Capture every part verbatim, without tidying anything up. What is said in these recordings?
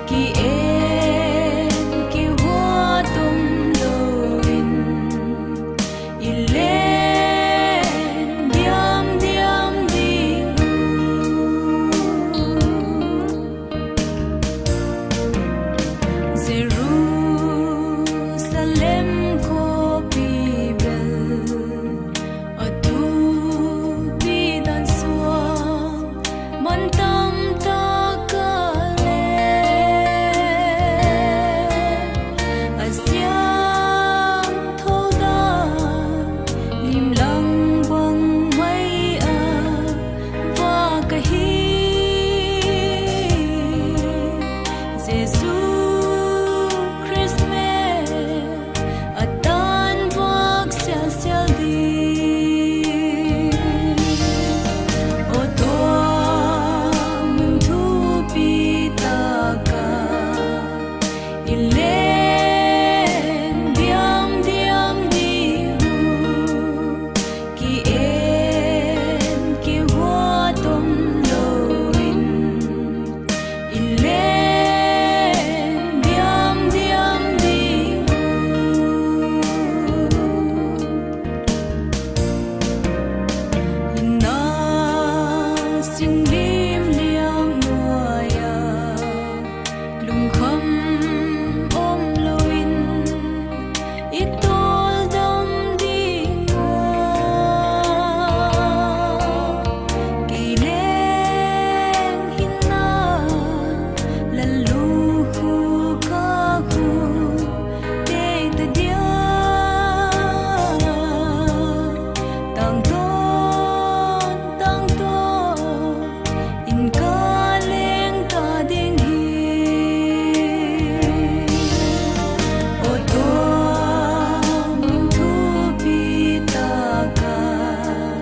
Ki en kihuat um lo in, i leng diam diam ding uh. Jerusalem khawpi bel a thupi dan suang man tam tak a leh, a siangthou dan lim lang bang mai a vak ahi. Jesu Khrist me a tan vak sial sial ding. Aw tua mun thupi tak ah i leng diam diam ding uh. Ki en kihuat um lo in, i leng diam diam ding uh. Inna sing lim liang nuai a lungkham um lo in, i tawldam ding a, kei leng hinna la lukhu ka khu tei ta dia. Tangtawn tangtawn in ka leng ta ding hi. Aw tua mun thupi tak ah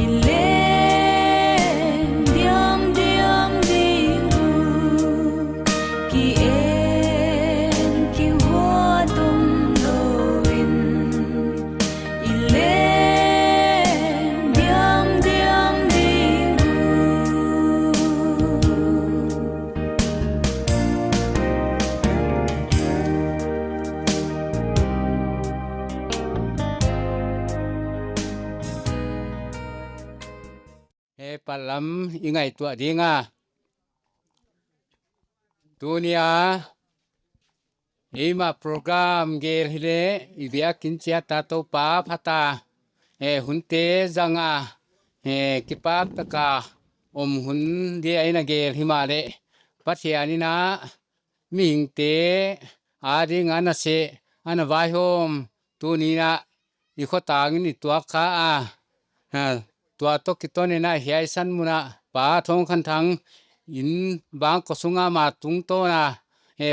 i leng diam diam ding uh. Ki en kihuat um lo in, i leng diam diam ding uh. He pat lam i ngaituah ding a, tuni a eima program gel hile, i biakin chiat a Toupa phat a, hunte zang a, kipak tak a um hun dia in a gel himaleh, Pathian in a mihingte â ding a nasep, a na vaihawm, tuni in a i khawtâng in i tuak kha a, tua tawh kiton in a hiai san mun ah Pa Thawngkhanthang in bangkua sung ah ama tungtawn a,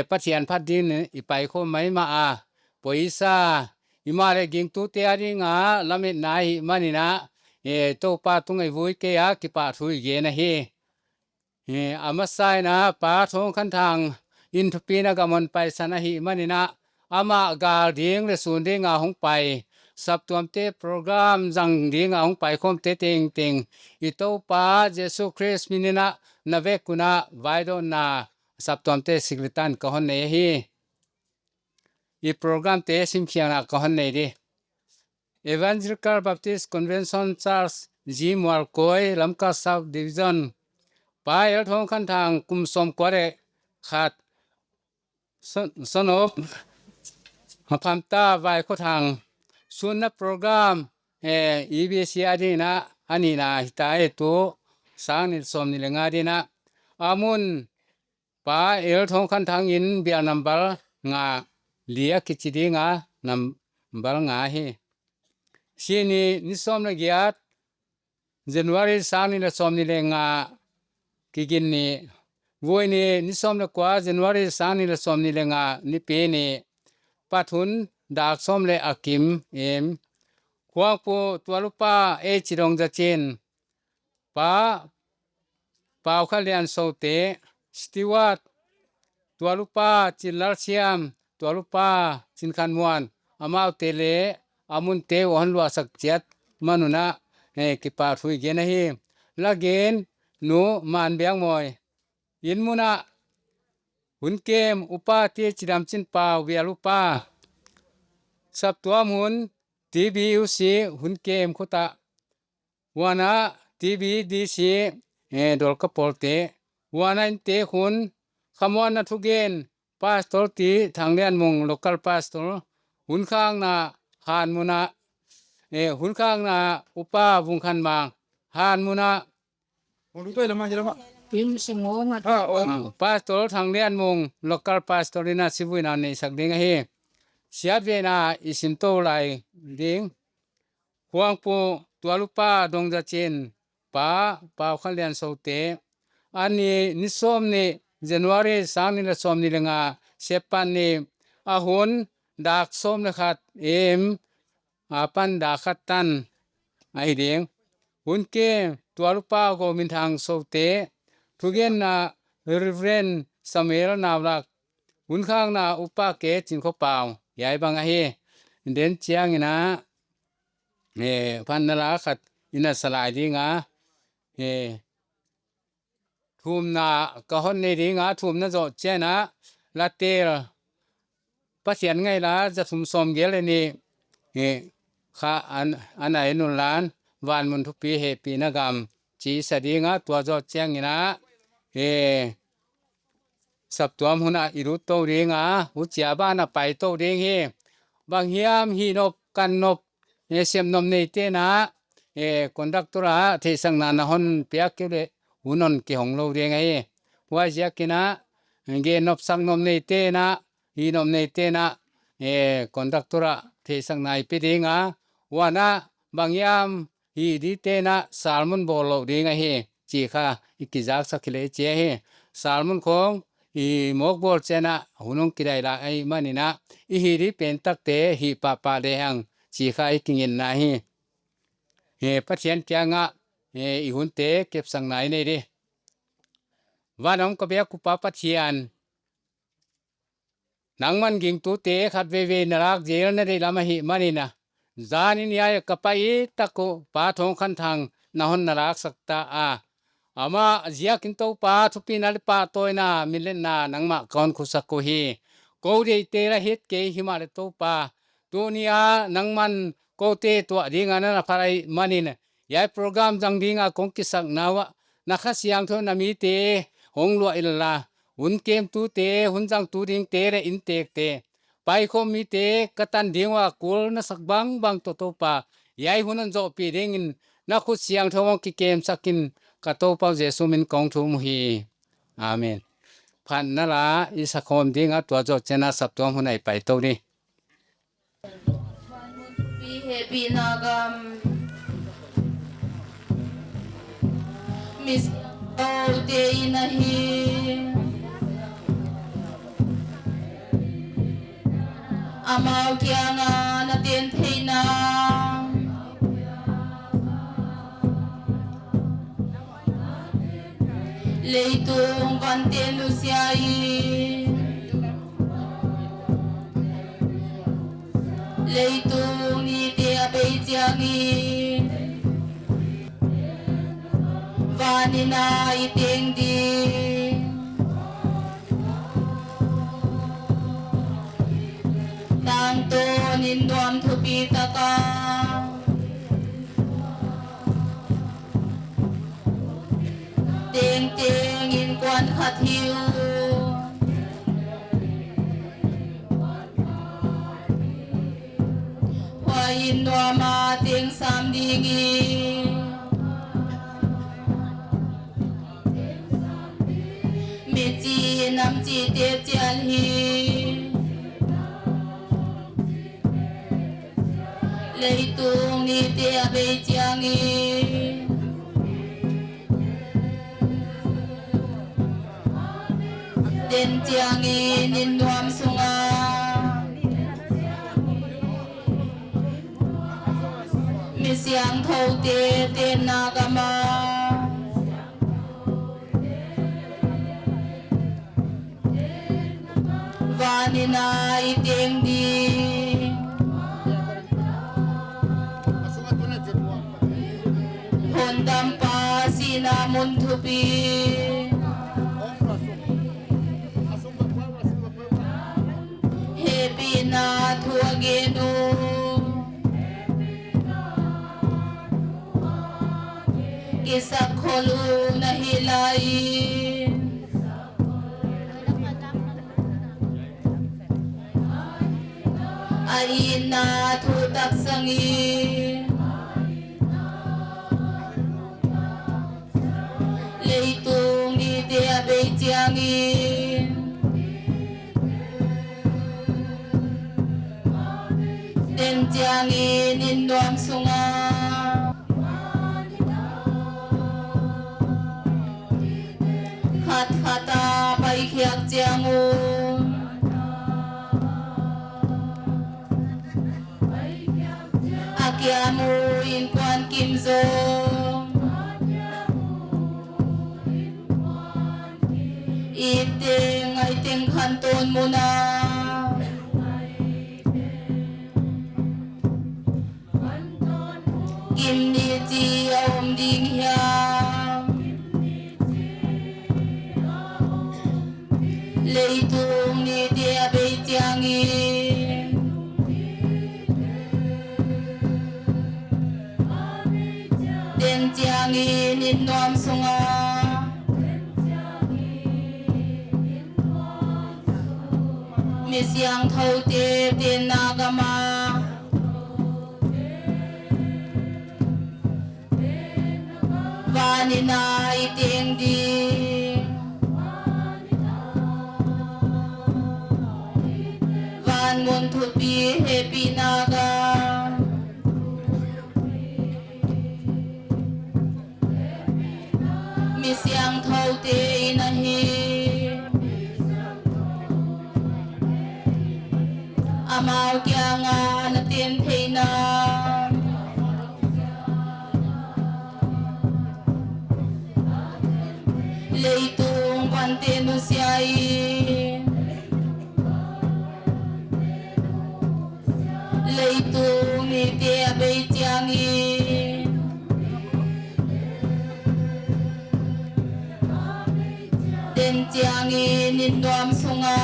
Pathian phat dingin i paikhawm mai ma a, poisa, himaleh gingtute â ding a lametna ahih man in a, Toupa tung ah i vui kei a kipahthu i gen ahi. A masa in a Pa Thawngkhanthang in thupina gam hon paisan ahih man in a, ama gâl ding leh sûn ding a hung pai, saptuamte program zang ding a hung paikhawmte tengteng, i Toupa Jesu Khrist min in a na vek un a vaidawnna saptuamte sik leh tan ka hon nei ahi. I programte simkhiakna ka hon nei di. Evangelical Baptist Convention Church, G Mualkoi, Lamka South Division, Pa El Thawngkhanthang, kum sawmkua leh khat, son of Haphamta Vaikhothang, sûnna program, E B C â ding in a, a nina hita e tu, sâng ni sawmni le nga ding in a, a mun, Pa El Thawngkhanthang in bial number nga, li a kichi ding a, number nga hi. Sini ni sawm le giat, January sâng ni le sawmni le nga, Kiginni. Vuini ni sawm le kua, January sâng ni le sawmni le nga, Nipini. Pat hun, dâk sawm leh a kim em. Khuangpu, tualupa Ei Chidong Zachin. Pa Paukhanlian Sote, steward, tualupa Chinlalsiam, tualupa Chinkhanmuan, amaute le a munte uh hon luahsak chiat man un a, kipahthu i gen ahi. La gen, Nu Manbiakmawi. In mun ah Hun kem upa ti Chidamchinpau Vial upa, saptuam hun, T B U C hun kem khut ah, huan ah T B D C, eh, Dolkapawlte, huan ah inntek hun, khamuanna thugen, Pastor ti Thanglianmung, local pastor, hun khâkna Hanmun ah, eh, hun khâkna upa Vungkhanmang, Hanmun ah, Pastor Thanglianmung, local pastor in a sivuina neisak ding ahi. Siatvetna i sim to lai ding. Khuangpu tualupa Dongzachin pa Paukhanliansote, ani ni sawmni January sâng ni leh sawmni le nga, September ni, a hun dâk sawm le khat am, a pan dâk khat tan ahi ding. Hun kem tualupa Gominthangsote, thugenna Reverend Samuel Naulak, hun khâkna upa K. Chinkhopau, hiai bang ahi. Den chiang in a, phatna la khat in a sa lai ding a, thumna ka hon nei ding a, thumna zoh chiang in a, Latel, Pathian ngai la, za thum sawmgiat leh ni, kha, a nai nunla'n, Vanmun Thupi Hepina Gam, chi sa ding a, tua zoh chiang in a, saptuam hun ah i lut to ding a, huchia ban a pai to ding hi. Bang hiam hi nop, kan nop, sep nop neite'n a, conductor a theihsakna na hon piak kei leh, hun hon kihong lo ding ahi. Huaiziakin a, gen nop sak nop neite'n a, hi nop neite'n a, conductor a theihsakna i pe ding a, huan a, bang hiam hi dite'n a sermon bawl lo ding ahi, chi kha i kizaksak hile chi ahi. Sermon khawng i mawk bawl chiang a hun hung kidai lai ahi manin a, i hi di pen takte hi pahpah le hang, chi kha i kinginna hi. Pathian kiang ah i hunte kepsakna i nei di. Van a um ka biak uh Pa Pathian, nangma'n gingtute khatveivei na lâk zelna dei lam ahi manin a, zan in hiai ka pai tak uh Pa Thawngkhanthang na hon na lâksak ta a, ama ziakin Toupa thupina leh pahtawina, minlenna nangmah ka hon khusak uhi. Kou deite la het kei himahleh Toupa, tuni a nangma'n koute tuah ding a na na phat ahi manin, hiai program zang ding a kong kisaknau ah, na Kha Siangthou na mite hong luah inla, hun kemtute, hun zangtu dingte leh intekte, paikhawm mite ka tan ding ua kul na sak bangbang tawh Toupa, hiai hun hon zohpi dingin na khut siangthou hong kikemsak in, ka Toupa Jesu min kong thum uhi. Amen. Phatna la i sakhawm ding a, tua zoh chiang a saptuam hun ah i pai to di. Hepina Gam, mi siangthoute in ahi, amau kiang a na ten theina, leitung vante nusia i, leitung nite a bei chiang in, van in a i teng ding, tangtawn in nuam thupi tak a, tengteng in kuan khat hiu, huai in nuam a teng sam ding i, mithi nam chite chial hi, leitung nite a bei chiang in, den chiang in in nuam sung a, mi siangthoute tenna gam a, van in a i teng ding, hondampa sihna mun thupi, gen u. Kisakhol u na hi lai in, a itna thu taksang in, leitung nite a bei chiang in, den chiang in in nuam sung a, khat khat a paikhiak chiang u, a kiam u inkuan kim zaw, i teng ngai teng khantawn mun a, kim ni chi a um ding hiam? Leitung nite a bei chiang in, den chiang in in nuam sung a, misiangthote tenna gam a, van in a i teng ding, van mun thupi hepina gam, misiangthote in ahi, amau kiang a na ten theina, leitung vante nusia in, leitung nite a bei chiang in, den chiang in in nuam sung a,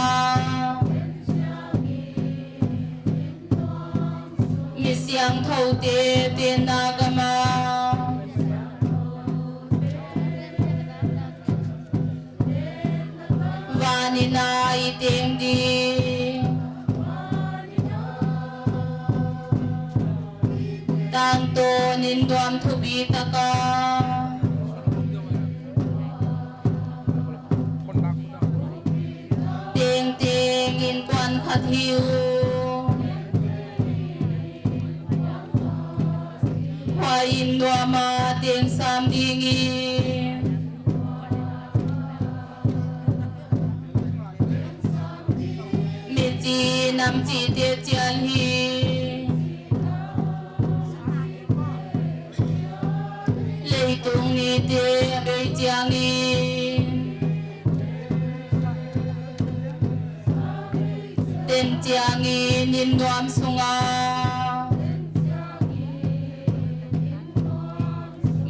misiangthote tenna gam a, van in a i teng ding, tangtawn in nuam thupi tak a, teng teng inkuan khat hiu, huai in nuam a teng sam dingin, mithi nam chite chial hi, leitung nite a bei chiang in, den chiang in in nuam sung a,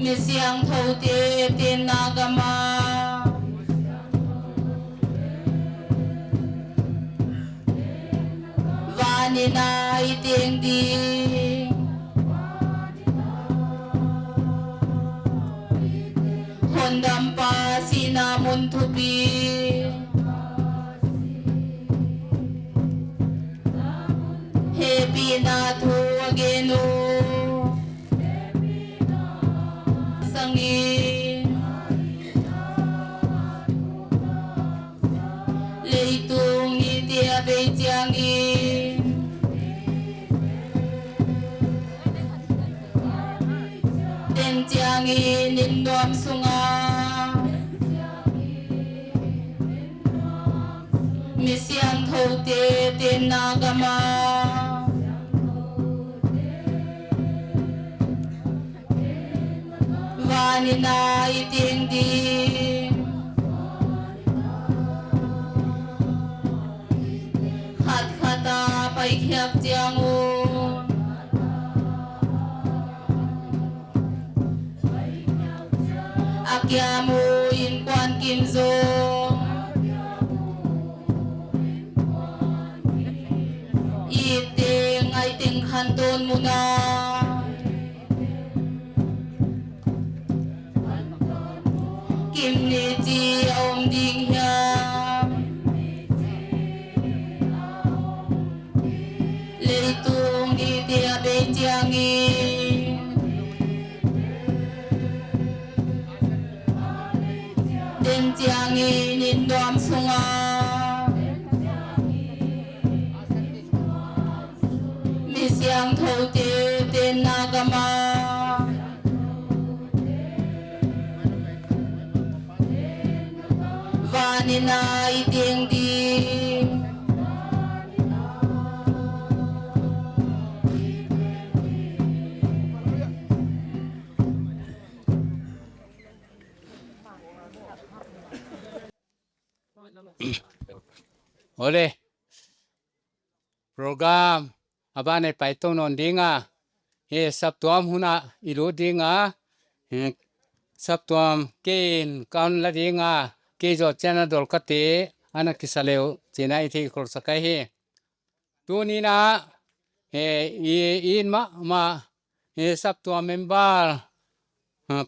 misiangthote tenna gam a, van in a i teng ding, hondampa sihna mun thupi, hepina thu a gen u, sang in, leitung nite a bei chiang in, den chiang in in nuam sung a, misiangthote tenna gam a, van in a i teng ding, khat khat a paikhiak chiang u, a kiam u inkuan kim zaw, i teng An ton mun a kim ni chi a um ding hia? Leitung ni ti a bei chiang in, den chiang in in dawm sung a, mi siangthote tenna gam a, van in a i tiang ding. Awle, program a ban ei paitou nawn ding a, hi saptuam hun ah i lut ding a, hi saptuam kei in ka hun la ding a, kei zaw chian a dawlkate a na kisa leu chi'n a i theikhawlsak ahi. Tuni'n a, i in ma ma, saptuam member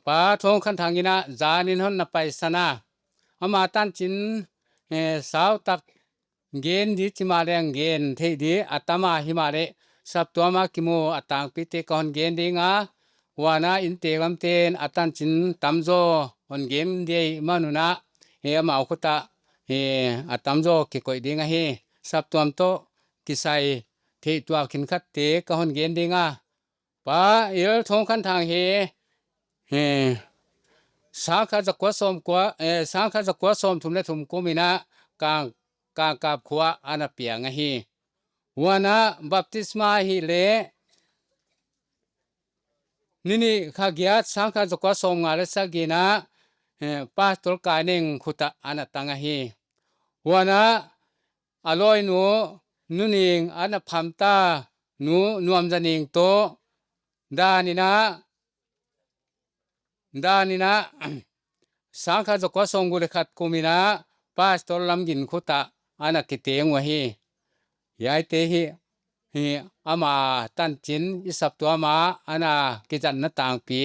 pa Thawngkhanthang in a zan in hon na paisan a, ama tanchin sau tak gen di chi maleh a gen thei di a tam a, himaleh saptuam a kimu a tângpite ka hon gen ding a, huan a innte lamte'n a tanchin tamzaw hon gen di ahi man un a, amau khut ah a tamzaw kikoi ding ahi. Saptuam tawh kisai thei tua khenkhatte ka hon gen ding a, pa L. Thawngkhanthang hi sângkhat zakua sawm, sângkhat zakua sawmthum leh thum kum in a Kangkâp khua ah a na piang ahi. Huan a baptisma hileh ni ni kha giat sângkhat zakua sawmnga leh sagi in a Pastor Kaineng khut ah a na tang ahi. Huan a a lawinu Nu Ning a na pham ta, Nu Nuamzaning tawh dan in a dan in a sângkhat zakua sawmguk leh khat kum in a Pastor Lamgin khut ah a na kiteng uh ahi. Hiaite hi, hi ama tanchin i saptuam a a na kizatna tângpi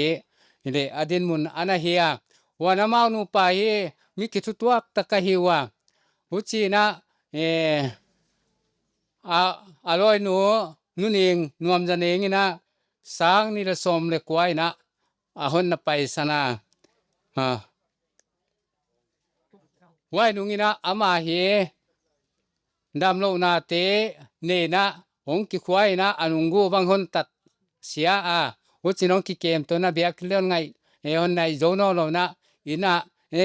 hileh a dinmun a na hi a. Huan amau nupa hi mi kithutuak tak ahi ua, huchi'n a a lawinu Nu Ning Nuamzaning in a sâng ni leh sawm leh kua in a a hon na paisan a, huai nung in a ama hi damlonate nei in a hung kikhua in a a nunggu bang hon tat sia a, huchi'n hung kikem to in a biakin le hon ngai, hon nai zo nawn lo in a, in a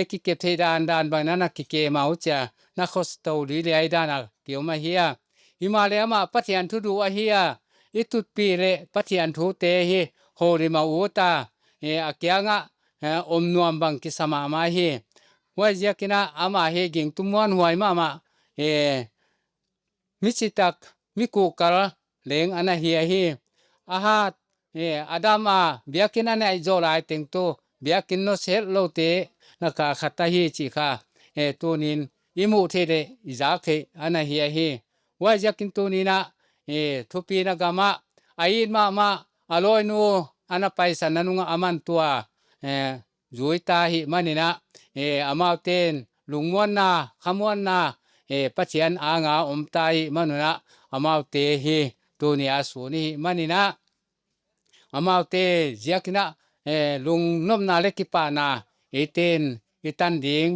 kikep thei dan dan bang in a na kikem a, huchia na khawsa to li le ai dan a ki um ahi a. Himaleh ama Pathian thu du ahi a, i tutpi leh Pathian thute hi holim a ut a, a kiang ah om nuam bang kisa ma ma hi. Huaiziak in a ama hi gingtu muanhuai ma ma, mi chitak, mi kukkal leng a na hi ahi. A hat, a dam a, biakin a nai zo lai teng tu biakin nawse lote na kâ khat ahi chih kha tuni'n i mu thei leh i zak thei a na hi ahi. Huaiziak in tuni'n a thupina gam ah a it ma ma a lawinu a na paisanna nung ah a man tua zui ta hi man in a, amaute'n lungmuanna, khamuanna, Pathian âng a um ta hi man un a, amaute hi tuni a sûn hi man in a, amaute ziak in a lungnopna leh kipâkna eite'n i tan ding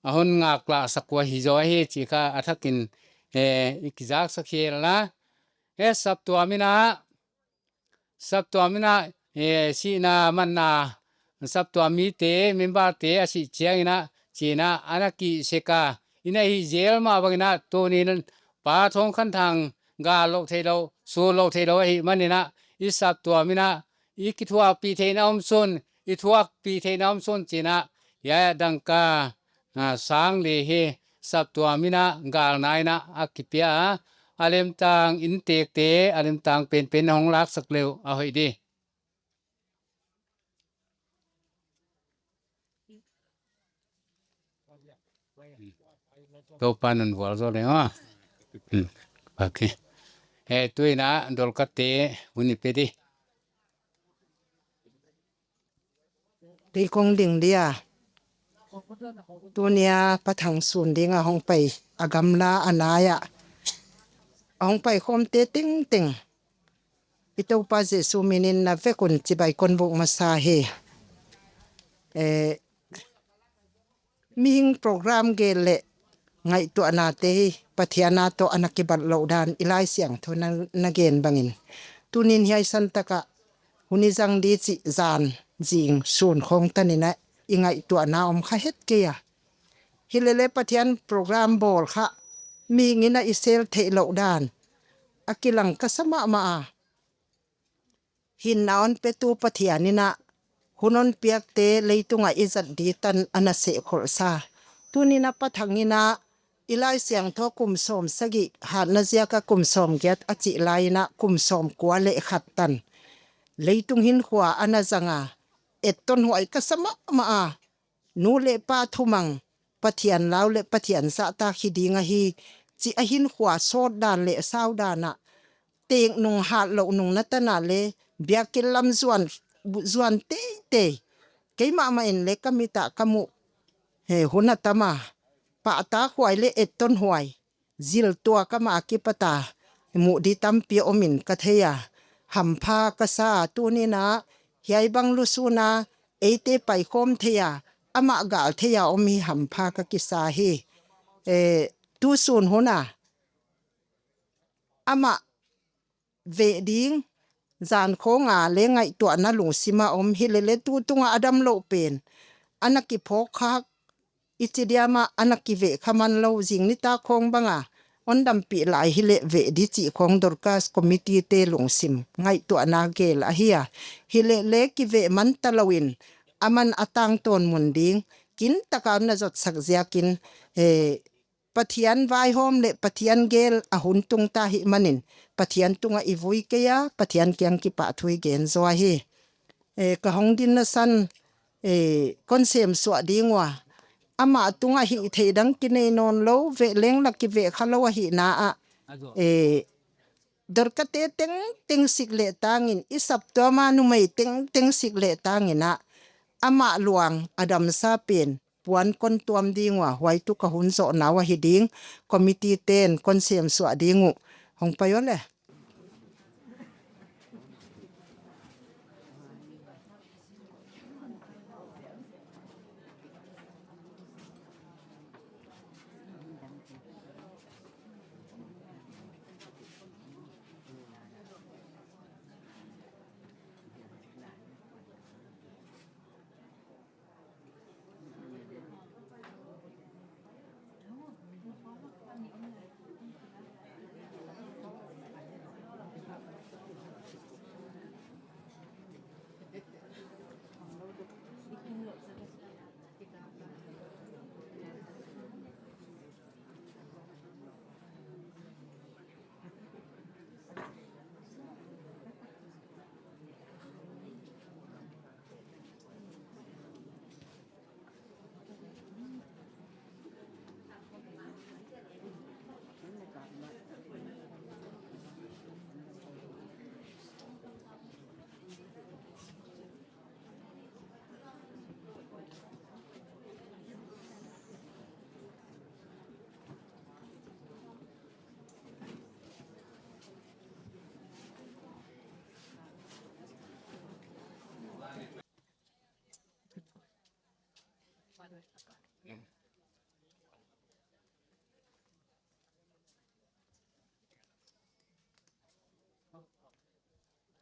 a hon ngâklâksak uh ahi zaw ahi chih kha a thak in i kizâksak hial a. Saptuam in a, saptuam in a, sihna manna, saptuam mite, memberte a sih chiang in a, chi'n a a na kisek a, in a hi zel ma bang in a tuni'n Pa Thawngkhanthang gâl lo theilo, sûn lo theilo ahi man in a, i saptuam in a i kithuakpi theina um sun, i thuakpi theina um sun chi'n a, hiai a dangka sâng li hi saptuam in a gâlna in a a kipia a, a lemtang, in têkte a lemtang penpen na hung lâksak leu a hoih di. Toupa'n hun vualzawl leng a. Tu'in a Dorkate hun i pe di. Tei kong ding dia. Tunia Pa Thang sûn ding ah hung pai, a gamla a nai ah a hung pai khawmte tengteng, i Toupa Jesu min in na vek un chibai kon bûk masa hi. Mihing program gel leh ngaihtuahnate hi Pathian a tawh a na kibat lo dan i Lai Siangthou na gen bangin, tunin hiai san tak ah hun i zang di chih zan, zing, sûn khawng tan in a i ngaihtuahna um kha het kei a. Hilele Pathian program bawl kha mihing in a i sêl theih lo dan a kilang ka sa ma ma a. Hinna hon petu Pathian in a hun hon piakte leitung ah i zat di tan a na sehkholsa. Tunin a Pa Thang in a i Lai Siangthou kum sawmsagi hatna ziak ah kum sawmgiat a chih lai in a kum sawmkua leh khat tan leitung hinkhua a na zang a, etton huai ka sa ma ma a. Nu leh pa thumang, Pathian lau leh Pathian zahtak hi ding ahi, chi a hinkhua sawt dan leh sau dan ah, têk nung hâtlo nung na tan a le, biakin lam zuan teitei. Keimah mah in le ka mit ah ka muh hun a tam a, pahtak huai leh etton huai zil tuak ama kipat a mu di tampi um in ka thei a, hampha ka sa. Tunin a hiai bang lusûn a eite paikhawm thei a, amah gâl thei a um hi hampha ka kisa hi. Tusûn hun a amah veh ding, zan khawng a le ngaihtuahna lungsim a um hilele tu tung ah a damlo pen a na kiphawk khâk, i chi diam ah a na kiveh kha man lo, zing nitâk khawng bang a hon dampi lai hileh veh di chih khawng Dorcas Committeete lungsim ngaihtuahna gel ahi a. Hilele kiveh man talo in, aman a tângtawn mun ding kin tak a na zotsak ziak in, Pathian vaihawm leh Pathian gel a hun tung ta hih man in, Pathian tung ah i vui kei a, Pathian kiang kipahthu i gen zaw ahi. Ka hong dinna san kon sêm suah ding ua, ama tung ah hithei dang kinei nawn lo, veh leng la kiveh kha lo ahihna ah, Dorkate tengteng sik leh tâng in, i saptuam a numei tengteng sik leh tâng in a, amah luang a damsa pen puan kon tuam ding ua, huai tu ka hun zawhnau ahi ding. Committeete'n kon sêm suah ding uh, hong pai aw le.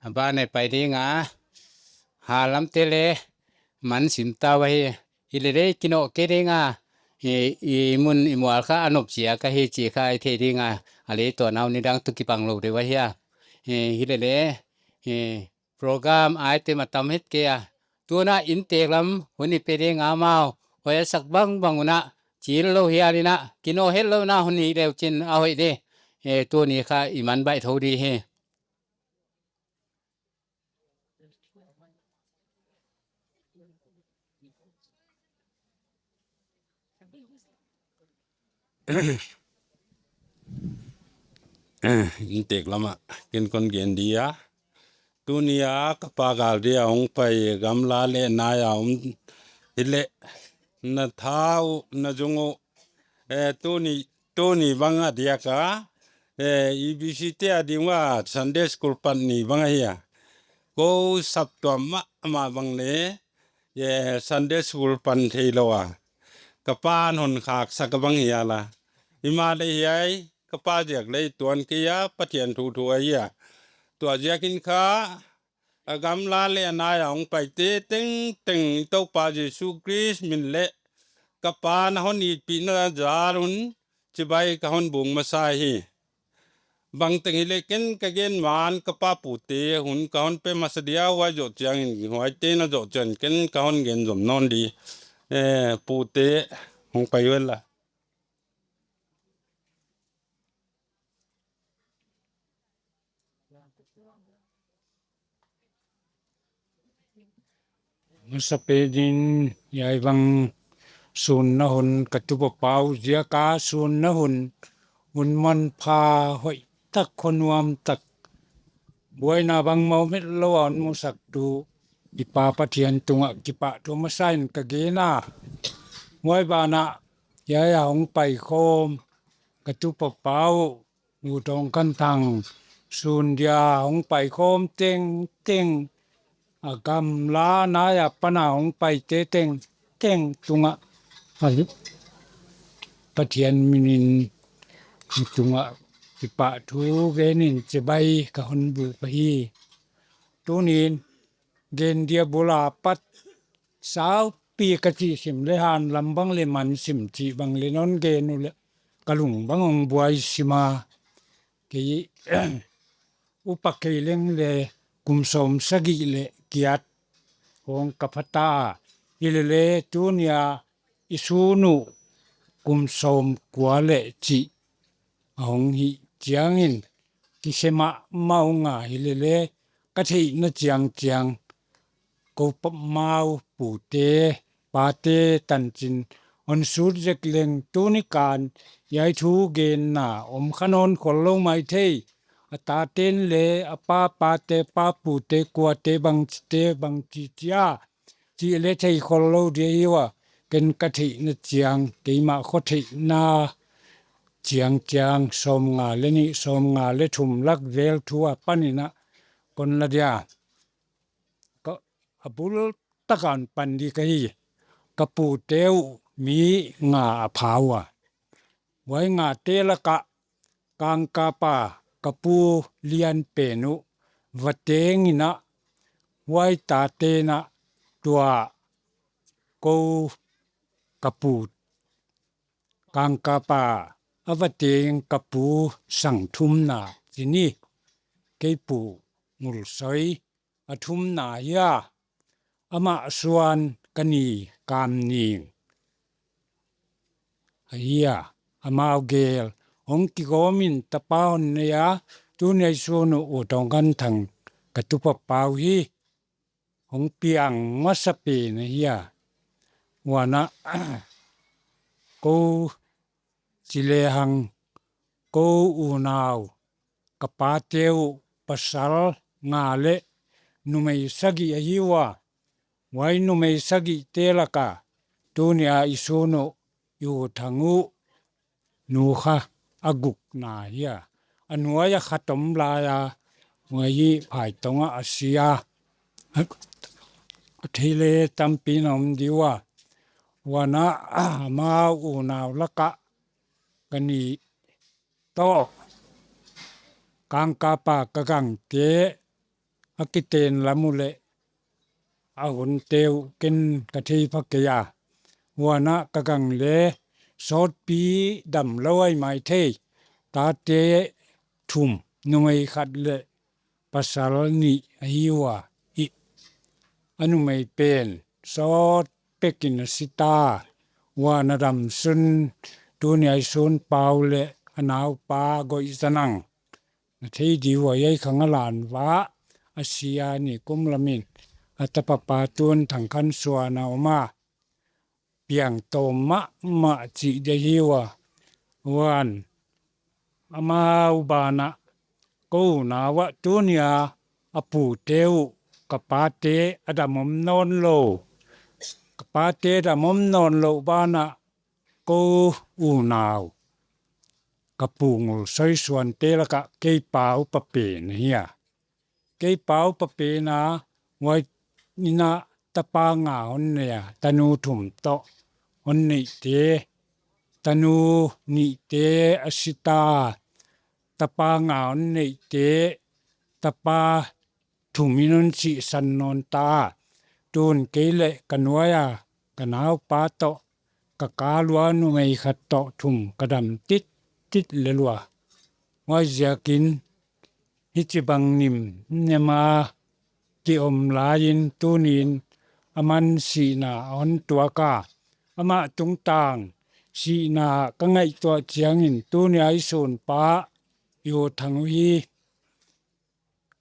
A ban e pai ding a, ha lamte le man sim tau ahi. Hilele kinawh kei ding a, i mun i mual kha a nop ziak ahi chi kha i thei ding a, a lei tuanau nidang tu kipang lo deu ahi a. Hilele program item a tam het kei a, tuna intêk lam hun i pe ding a, amau hoi a sak bang bang un a, chil lo hial in a, kinawh het lona hun hi leu chin a hoih di. Tuni kha i man baih tho di hi. Intek lam ah ken kon gen di a. Tuni a ka pa gâl dia hung pai, gamla leh nai a um hileh, na tha uh, na zung uh, tuni bang a diak a, EBCte a ding ua Sunday School pat ni bang ahi a, ko saptuam ma ma bang le Sunday School pan theilo a, ka pa'n hon khâksak a bang hial a, himaleh hiai ka pa ziak lei tuan kei a, Pathian thu thu ahi a. Tua ziakin kha, a gamla leh a nai a hung paite tengteng i Toupa Jesu Khrist min leh ka pa'n a hon itpina jal un chibai ka hon bûk masa hi. Bangteng hileh ken ka gen ma'n ka pa pute hun ka hon pe masa dia, huai zoh chiang in, huaite na zoh chiang ken ka hon gen zom nawn di. Pute, hung pai vel la. Masapen in, hiai bang sûnna hun ka tupa pau ziak a, sûnna hun, hun manpha, hoi tak, khawnuam tak, buaina bangmau met lo a hun musaktu i Pa Pathian tungah kipahthu masa in ka gen a. Huai ban ah, hiai a hung paikhawm ka tupa pau, U Thawngkhanthang, sûn dia hung paikhawm tengteng, a gamla nai a pan a hung paite tengteng tungah Pathian min in, tungah kipahthu gen in chibai ka hon bûk ahi. Tuni'n gen dia bul a pat saupi ka chih sim leh, han lam bang leh man sim chih bang leh non gen u leh ka lung bang hong buai sim a. Kei upa kei leng le kum sawmsagi leh giat hong ka pha ta a, hilele tuni a i sûn uh kum sawmkua leh chih a hung hi chiang in, kikhe ma ma ung a, hilele ka theihna chiang chiang, ko pa mau pute, pate tanchin hon sut zek leng tuni kan hiai thu genna om kha nawn khol lo mai thei. A tate'n le a pa pate, pa pute, kuate, bangchite bangchi chia chih le thei khol lo di ahi ua, ken ka theihna chiang, keima khawtheihna chiang chiang sawmnga le ni, sawmnga le thum lak vel thu a pan in a kon la dia, a bul tak a hon pan di ka hi. Ka pute uh mi nga a pha ua, huai ngate lak ah kângkâpa ka pu lian pen uh va teng in a, huai tate'n a tua ko ka pu kângkâpa a va teng ka pu sang thumna chi ni, kei pu Ngulsoi a thumna hi a, amah suan ka ni Kamning ahi a, amau gel hong kigawm in tapa hon nei a, tuni a i sûn uh U Thawngkhanthang ka tupa pau hi hong piang masa pen ahi a. Huan ah ko chi le hang, ko unau ka pate uh pasal nga leh numei sagi ahi ua, huai numei sagite lak a tuni a i sûn uh i U Thang uh nu kha a gukna hi a, a nuai a khat om lai a, huai hi phaitong ah a si a, a thei le tampi na om di ua. Huan ah amau unau lak ah ka ni tawh kângkâpa ka gangte a kiten lam uh leh a hunte uh ken ka thei pha kei a. Huan ah ka gang le sawtpi damlo ahi mai thei, tate thum, numei khat leh pasal nih ahi ua, a numei pen sawt pek in a si ta. Huan a damsun tuni a i sûn pau leh a naupa Goizanang na thei di ua, ei khang a lan va a si a, ni kum lam in a tapa pa tu'n Thangkhansuan a om a, piang tawm ma ma chih di ahi ua. Huan amau ban ah, ko unau ah tuni a a pute uh, ka pate a dam um nawn lo, ka pate dam um nawn lo ban ah, ko unau, ka pu ngul sawisuante lak ah kei pau pa pen ahi a. Kei pau pa pen a, huai in ah tapa nga hon nei a, tanu thum tawh hon neite, tanu nihte a si ta, tapa nga hon neite, tapa thum in hon sisan nawn ta. Tun kei leh ka nuai a, ka naupa tawh, ka kâl ua numei khat tawh thum ka dam tit tit lel ua. Huaiziakin hichibang nim nem a ki um lai in tuni'n aman sihna a hon tuak a, amah tungtang sihna ka ngaihtuah chiang in tuni a i suanpa i u Thang uh hi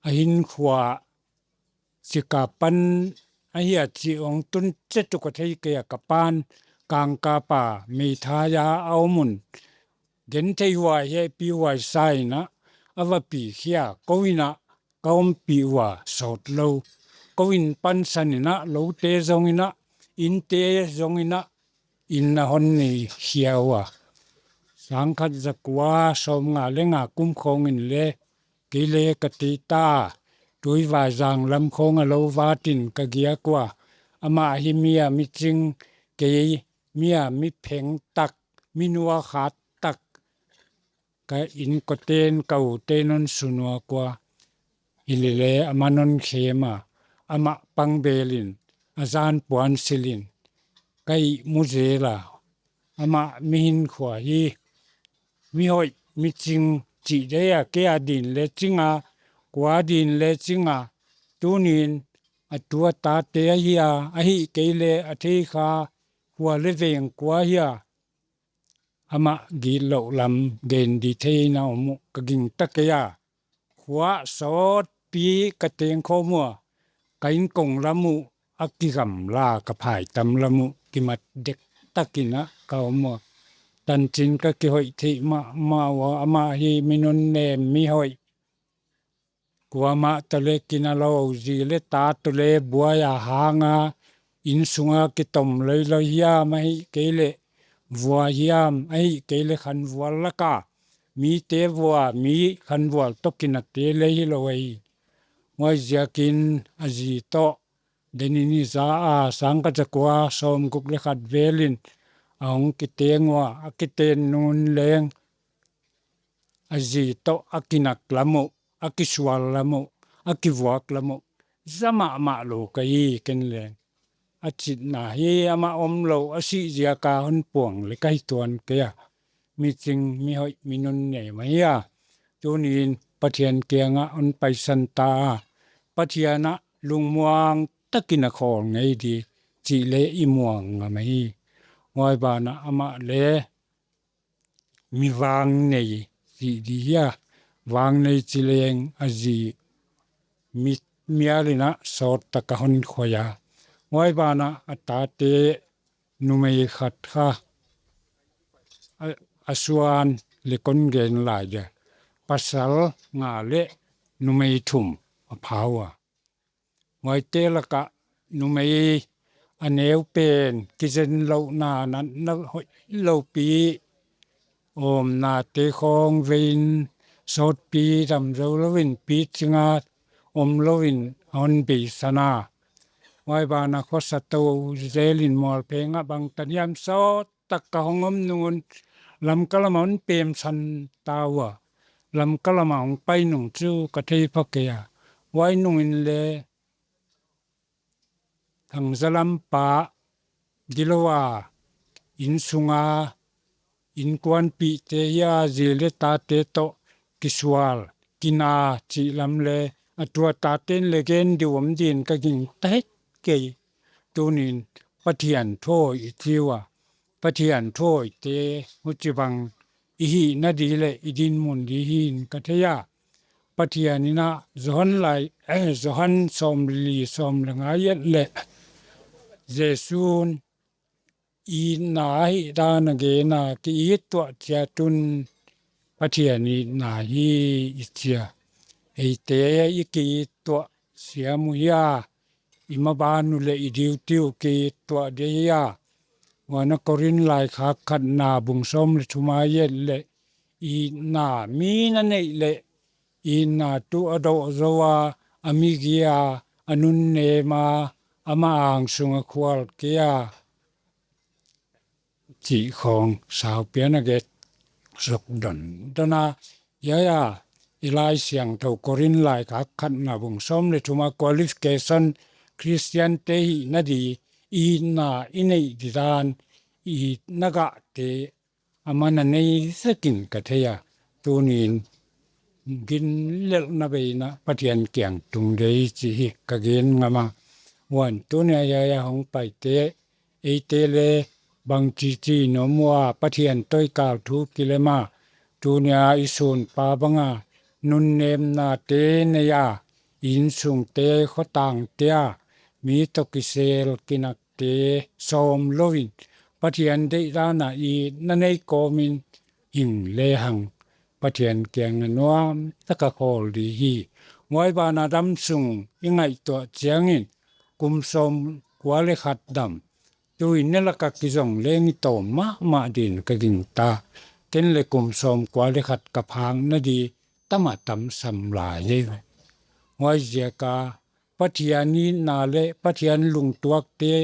a hinkhua sik a pan ahi a chi hong tun chet uh ka thei kei a, ka pa'n Kangkap a meithai a a um un, genthei huai hepi huai sa in ah a va pi khia, ko in ah ka umpi ua sawt lo, ko in pansan in ah lote zong in ah, inte zong in ah, in a hon nei khia ua. Sangkhat za kua sawmnga le nga kum khawng in le kei le ka ti ta, Tuivazang lam khawng a lo vat in ka giak ua. Amah hi mi a mi ching, kei mi a mi pheng tak, mi nua khat tak, ka inkuante'n ka ute'n hon sunuak ua. Hilele aman hon khem a, amah pang bel in, a zan puan sil in ka ihmu zel a. Amah mi hinkhua hi mi hoih mi ching chih dei a, kei a din le ching a, kua din le ching a, tuni'n a tu a tate ahi a, ahihkeileh a thei kha khua le veng kua hi a, amah gitlo lam gen di thei in a um uh ka gingta kei a. Khua sawtpi ka tengkhawm ua, ka inkong lam uh a kigamla, ka phaitam lam uh kimat dek tak in ah ka um ua. Tanchin ka kihoih thei ma ma ua, amah hi mi nunnêm mi hoih, kuama tawh le kinalo, zi le ta tawh le buai a hang a, insung a kitom loi loi hiam, ahihkeileh vua hiam, ahihkeileh khanvual lak a mite vua, mi khanvual tawh kinate le hilo ahi. Huaiziakin a zi tawh den in i za a, sangkhat za kua sawmguk le khat vel in a hung kiteng ua, a kiten nung un leng a zi tawh a kinak lam uh, a kisual lam uh, a kivuak lam uh za ma ma lo ka hi ken leng. A chitna hi amah umlo, a sih ziak a hon puang le ka hi tuan kei a. Mi ching, mi hoih, mi nunnêm ahi a. Tuni'n Pathian kiang ah hon paisan ta a, Pathian ah lungmuang tak in a khawl ngei di chih le i muang ngam ahi. Huai ban ah amah le mi vang nei chih di hia, vang nei chi leng a zi mi, mial in ah sawt tak a hon khoi a. Huai ban ah a tate numei khat kha a, a suan le kon gen lai dia, pasal nga leh numei thum a pha ua. Huaite lak ah numei a neu pen kizenlona, natna hoihlo pi, umnate khawng vei in, sawtpi dam zo lo in, pi ching a um lo in a hon beisan a. Huai ban ah khawsa to zel in mualpheng ah bangtan hiam sawt tak ka hong um nung un Lamka lam ah hon pemsan ta ua. Lamka lam ah hong pai nung chu ka thei pha kei a. Huai nung in le Thangzalam pa dilo a, insung a inkuanpihte hia, zi le tate tawh kisual, kina chih lam le a tu a tate'n le gen diu um din ka gingta het kei. Tuni'n Pathian thu i chi ua, Pathian thuawite huchibang i hihna di leh i dinmun di hi'n ka thei a. Pathian in ah Johan lai, eh, Johan sawmli, sawm le nga et leh, Jesu'n itna ahi dan a gen a, ki it tuah chiat un Pathian itna hi i chia, eite i kiit tuah siam uh hia, i maban uh leh i duty uh kiit tuah ding hia. Huan a Korinth laikhak khatna bung sawm leh thum a i et leh, itna mi'n a neih leh, itna tuh a dawh zo a, a migi a, a nunnêm a, ama âng sung ah khual kei a, chih khawng saupi a na gen suk don don a. Hia, i Laisiangthou Korinth laikhak khatna bung sawm leh thum a qualification, Khristiante hihna di, itna i neih di dan, itna gahte, aman a nei zek in ka thei a. Tuni'n ginlelna bei in ah Pathian kiang tung dei chi hi ka gen ngam a. Huan tuni a hia hung paite, eite le bangchi chi in um ua, Pathian tawh i kâl thu kilem a. Tuni a i suanpa bang a, nunnêmnate nei a, insungte, khawtangte a, mi tawh kisêl kinakte sawm lo in, Pathian deihdan ah itna nei kawm in hing le hang, Pathian kiang ah nuam tak a khawl di hi. Huai ban ah damsung i ngaihtuah chiang in, kum sawmkua leh khat dam, tu in ne lak ah kizong leng i tawm mahmah din ka gingta. Ken leh kum sawmkua leh khat ka phâkna di tam a tam sam lai hi. Huaiziak a Pathian itna leh Pathian lungtuakte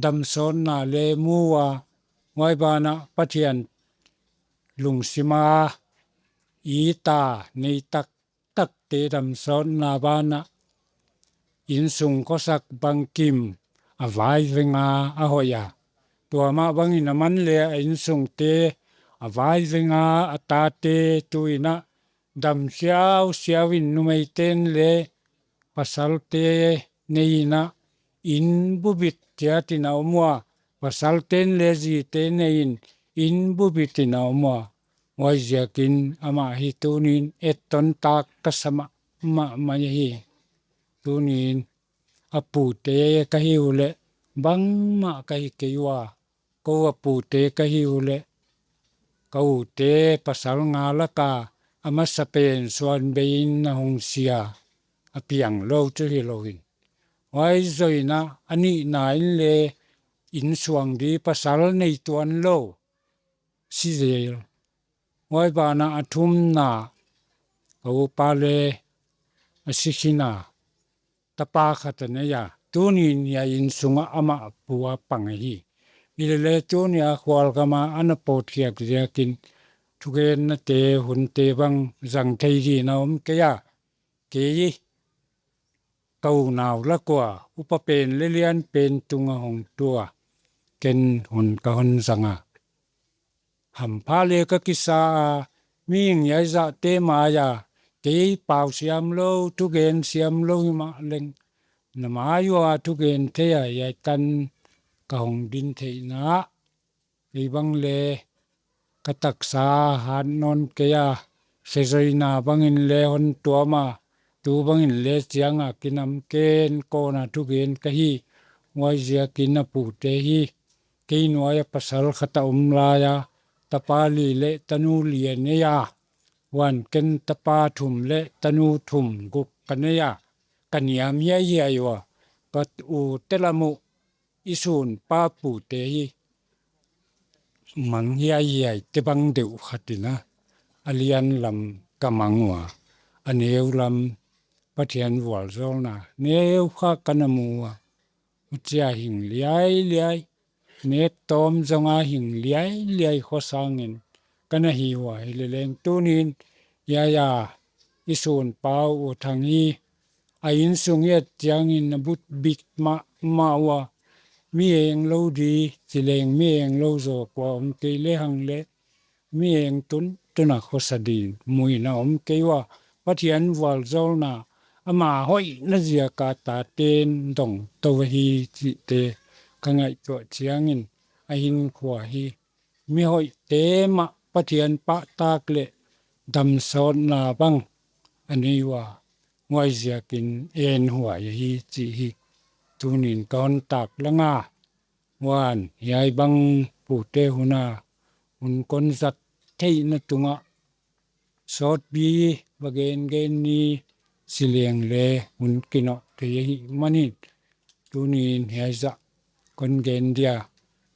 damsawtna le mu a, huai ban ah Pathian lungsim a it a nei tak takte damsawtna ban ah insung khawsak bangkim a vaiveng a, a hoih a. Tua mah bang in aman le a insungte a vaiveng a, a tate tu in ah dam siausiau in, numeite'n le pasalte nei in ah in bubit chiat in a um ua, pasalte'n le zite nei in in bubit in a um ua. Huaiziakin ama hi tuni'n etton tâk ka sa mahmah mai ahi. Tuni'n a pute ka hiu leh bangmah ka hi kei ua, kou a pute ka hiu leh ka ute pasal nga lak a, a masapen suan bei in a hung si a, a piang lo chu hilo in, huai zoh in ah a nihna in le insuang di pasal nei tuan lo, si zel. Huai ban ah a thumna, ka upa le a si khin a, tapa khat a nei a, tuni'n hiai insung ah amah pu a pang ahi. Hilele tuni a khualgam a ana pawtkhiak ziakin thugennate hunte bang zang thei din a um kei a, kei ka unau lak ua upa pen le lian pen tung a hong tu a, ken hun ka hon zang a, hampha le ka kisa a, mihing hiai zahte mai a, kei pau siam lo, thugen siam lo himah leng, na mai ua thugen thei a hiai tan ka hong din theihna, kei bang le ka taksa hat nawn kei a, sezoina bang in le hon tuam a, tu bang in le chiang a kinam ken kawn a thugen ka hi. Huaiziakin a pute hi, kei nuai a pasal khat a um lai a, tapa li leh tanu li a nei a, huan ken tapa thum leh tanu thum guk ka nei a, ka niam hiaihiai ua, ka ute lam uh, i sunpa pute hi mang hiaihiai te bang deuh khat in a, a lian lam ka mang ua, a neu lam Pathian vualzawlna neu kha ka na mu ua, huchia hing liailiai, nêk tawm zong a hing liailiai khawsang in ka na hi ua. Hileleng tuni'n hiai a i sunpa U Thang hi a insung i et chiang in a butbit mahmah ua, mi eng lo di, chi leng mi eng lo zaw kua um kei le hang leh, mi eng tun tun a khawsa din mu in a um kei ua, Pathian vualzawlna, ama hoihna ziak a tate'n dong to ahi chihte ka ngaihtuah chiang in, a hinkhua hi mi hoihte mah Pathian pâk tâk leh damsawtna bang a nei ua, huaiziakin enhuai ahi chih hi tuni'n ka hon tâk lang a. Huan hiai bang pute hun a, hun kon zat theihna tung ah Sawtpi va gen gen ni sileng le hun kinawk thei ahi manin, tuni'n hiai zah kon gen dia,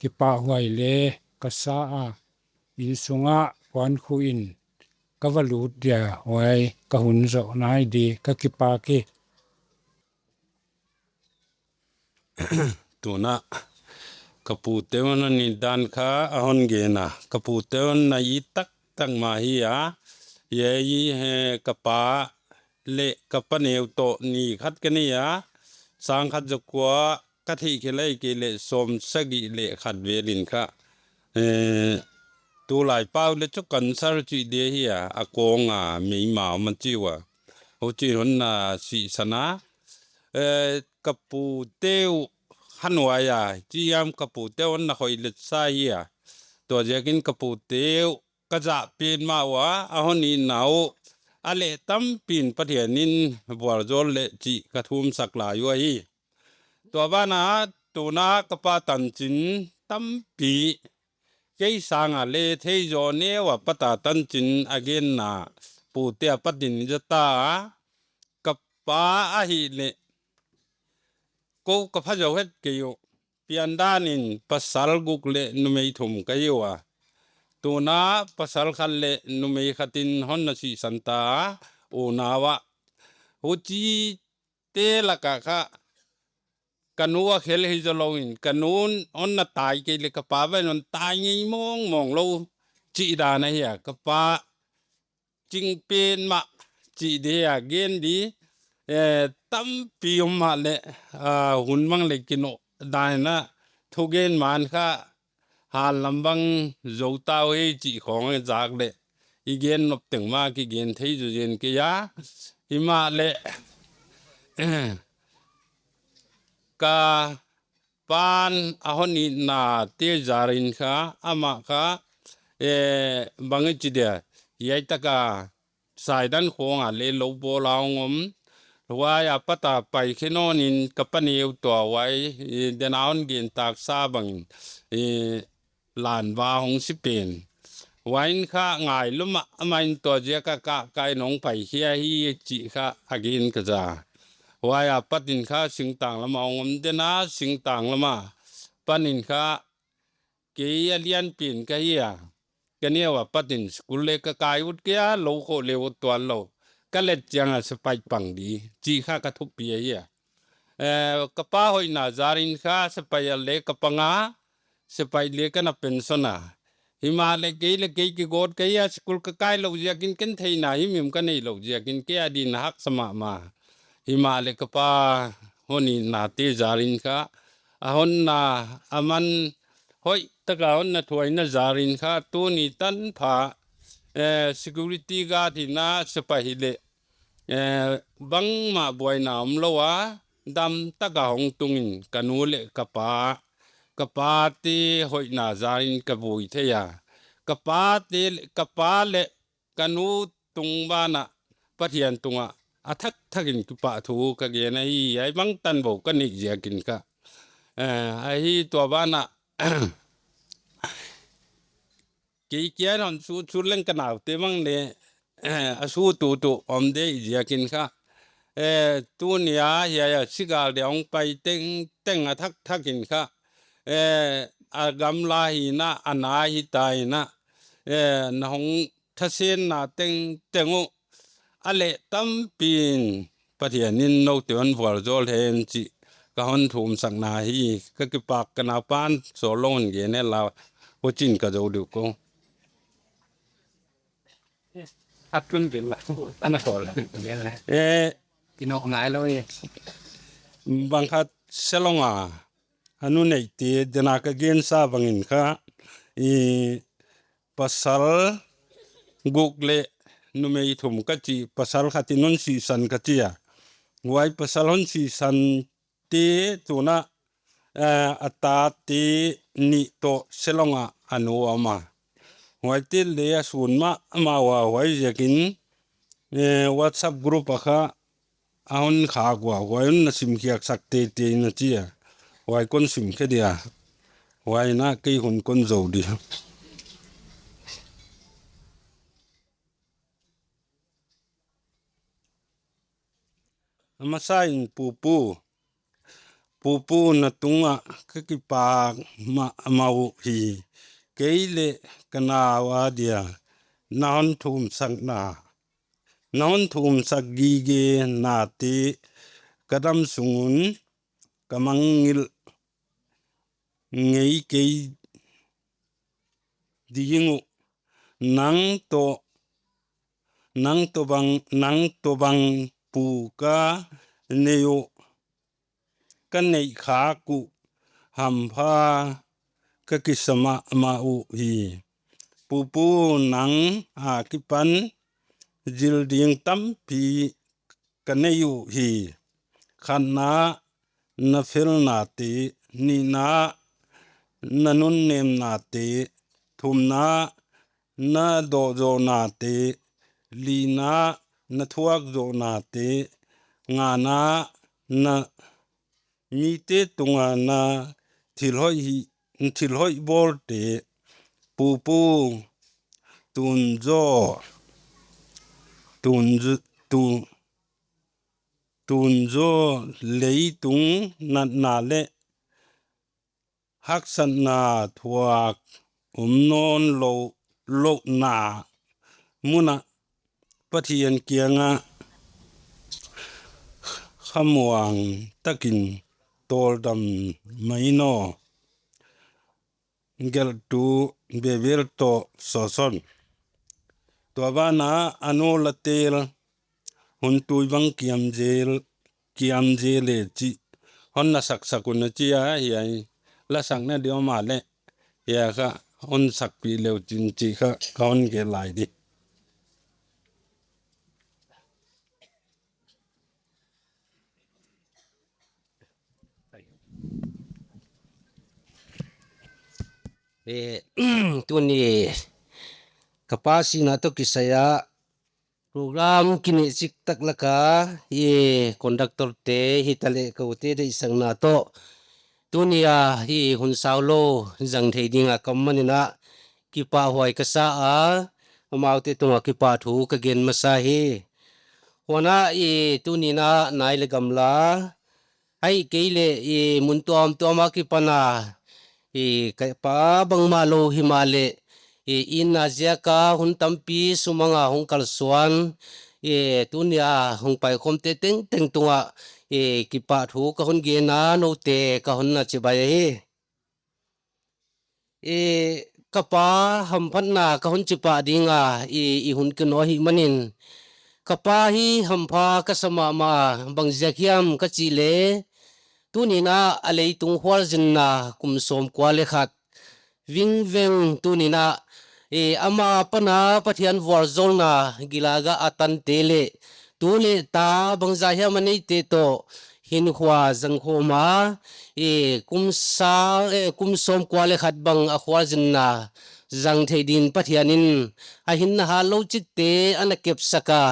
kipahhuai le ka sa a, insung ah puan khu in ka va lut dia, huai ka hun zawh nai di ka kipak hi. Tuna ka pute'n a nitdan kha a hon gen a, ka pute'n a i tak tak ma hi a, i, ka pa leh ka paneu tawh ni khat ka nei a, sâng khat za kua ka theih khelai kei leh sawmsagi leh khat vel in kha, tulai pau leh chu cancer chih di hi a, a kawng a meima um a chi ua, huchi'n hon na sihsan a, ka puteu kha nuai a, chi hiam ka puteu hon na khoi leh sa hi a, tua ziakin ka puteu ka zak pen ma ua, a hon itna uh a leh tampi'n Pathian in vualzawl leh chih ka thumsak lai ua hi. Tua ban a, tuna ka pa tanchin tampi, kei sâng a le thei zaw neu a pat a tanchin a genna, pute a pat in za ta a, ka pa ahileh ko ka pha zo het kei uh, piandan in pasal guk leh numei thum ka hi ua, tuna pasal khat leh numei khat in hon na sihsan ta a, unau ah, huchite lak ah kha ka nu a khel hi zaw lo in, ka nu'n hon na tai kei leh ka pa va in hon tai ngei mawng mawng lo chih dan ahi a, ka pa ching pen mah chih di a gen di tampi um mah leh, hun mang leh kinawk dan in a, thugen man kha hâl lam bang zo tau hi chih khawng a zak leh i gen nop teng ma kigen thei zaw zen kei a, himahleh ka pa'n a hon itnate zar in kha, ama kha, bang i chi dia, hiai tak a Saidan khawng a le lo bawl a hung um, huai a pat a pai khe nawn in ka paneu tua huai, den a hon gen tâksa bangin, lan va hung si pen, huai in kha ngai lum ah ama in tua ziak a ka kai in hung pai khia hi chih kha a gen ka za. Huai a pat in kha singtâng lam a hung um den a, singtâng lam a pan in kha kei a lianpen ka hi a, ka neu a pat in school le ka kai ut kei a, lo kho le ut tuan lo, ka let chiang a sepai pang di chih kha ka thupi ahi a. Ka pa hoihna zar in kha sepai a le ka pang a, sepai le ka na pension a, himahleh kei leh kei kigawt ka hi a, school ka kai lo ziak in, ken theina himhim ka nei lo ziak in kei a ding a haksa ma ma. Himahleh ka pa hon itnate zar in kha, a honna, aman hoih tak a hon na thuaina zar in kha tuni tan pha security guard hina, sepai hileh, bangma buaina um lo a, dam tak a hung tung in ka nu leh ka pa, ka pate hoihna zar in ka vui thei a, ka pate, ka pa leh ka nu tung ban ah Pathian tung ah a thak thak in kipahthu ka gen ahi, hiai bang tan bo ka nei ziak in kha. Ahi tua ban ah kei kia in hon sut sut leng ka naute bang le a sut tu tu om dei ziak in kha, tuni a hiai a sigal dia hung pai teng teng a thak thak in kha, a gamla hina, a na hita in a, na hung thasenna teng teng uh a leh tampi in Pathian in noute hon vualzawl hen chih ka hon thumsakna hi. Ka kipak, ka naupa'n sawllo hon gen hen la, huchi'n ka zo diu ko. Bang khat Shillong a a nuneite, den a ka gensa bangin kha, pasal guk leh numei thum ka chi, pasal khat in hon sisan ka chi a. Huai pasal hon sisante tuna a tate nih tawh Shillong ah a nu a um a. Huaite le a sûn ma ma ua, huaiziakin WhatsApp group ah kha a hon khak ua, huai hon na simkhiaksak teitei in a chi a. Huai kon simkhe dia, huai in a kei hun kon zo di. A masa in, Pupu, Pupu, na tung ah ka kipâk ma ma uh hi, kei leh ka nau â dia na hon thumsakna, na hon thumsak gige nate ka dam sung un ka mangngilh ngei kei ding uh. Nang tawh, nang tawh bang, nang tawh bang pu ka nei uh, ka neih khâk uh hampha ka kisa ma ma uh hi. Pupu, nang a kipan zil ding tampi ka nei uh hi. Khatna, na felnate, nina, na nunnêmnate, thumna, na dawzawhnate, lina, na thuak zawhnate, ngana, na mite tung ah na thil hoi hi, thil hoi bawlte, Pupu, tun zaw, tun, tu, tun zaw leitung natna leh haksatna thuak um nawn lo, lona mun ah Pathian kiang ah khamuang tak in tawldam mai naw. Geltu Bebel tawh Sason. Tua ban ah a nu la têl hun tui bang kiam zel, kiam zel e chi hon na saksak un a chi a, hiai la sakna di um a leh, hiai kha hon sakpi leu chin chi kha ka hon gen lai di. E, tuni ka pa sina tawh kisai a program kinei chik tak lak a, i conductorte hitaleh kote deisakna tawh tuni a i hun sau lo zang thei ding a ka um man in ah kipahhuai ka sa a, amaute tung ah kipahthu ka gen masa hi. Huan ah i tuni in ah nai leh gamla, ahihkeileh i mun tuamtuam a kipan a, i ka pa bangmah lo himaleh, i inna ziak a hun tampi sumang a hung kalsuan, i tuni a hung paikhawmte tengteng tung ah i kipahthu ka hun gen a, note ka hun na chibai ahi. I ka pa hamphatna ka hun chipah ding a, i, i hun kinaw ahih man in, ka pa hi hampha ka sa ma ma a, bang ziak hiam ka chih leh, tuni in ah a leitung khualzinna kum sawmkua leh khat vingveng tuni in ah, i, ama pan a Pathian vualzawlna gil a ga a tante leh, tu leh ta bangza hiam a neite tawh hinkhua zangkhawm a, i, kum sa, e, kum sawmkua leh khat bang a khualzinna zang thei dingin Pathian in a hinna hatlo chikte a na kepsak a,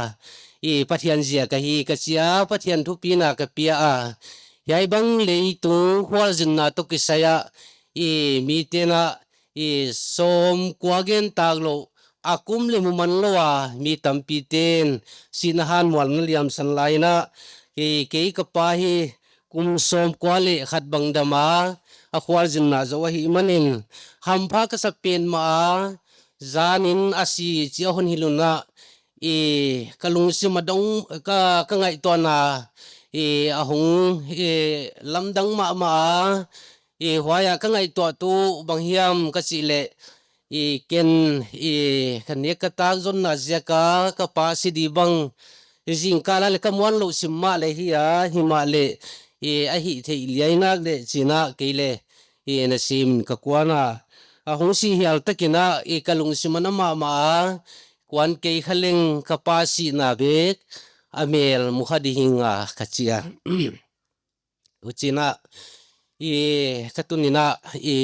i, Pathian ziak ahi ka chi a, Pathian thupina ka pia a. Hiai bang leitung khualzinna tawh kisai ah, i, mite'n ah, i, sawmkua gen tâk lo, a kum leh mu man lo a, mi tampite'n sihna hanmualna liamsan lai in ah, kei, kei ka pa hi kum sawmkua leh khat bang dam a, a khualzinna zo ahih man in, hampha ka sa pen ma a, zan in a si chi a hun hil un ah, i, ka lungsim a dong, ka, ka ngaihtuahna, i, a hung, i, lamdang ma ma a, i, huai ah ka ngaihtuahtu bang hiam ka chih leh, i, ken, i, ka nêk ka tâk zonna ziak a ka pa si di bang, i, zingkal a leh ka muan lo sim ma leh hi a, himaleh, i, a hih thei liai nak leh chi in ah kei leh, i, na sim ka kuan a, a hung si hial tak in ah, i, ka lungsim a na ma ma a, kuan kei kha leng ka pa sihna bek a mêl mu kha di hing a ka chi a. Huchi'n ah, i, ka tuni in ah, i,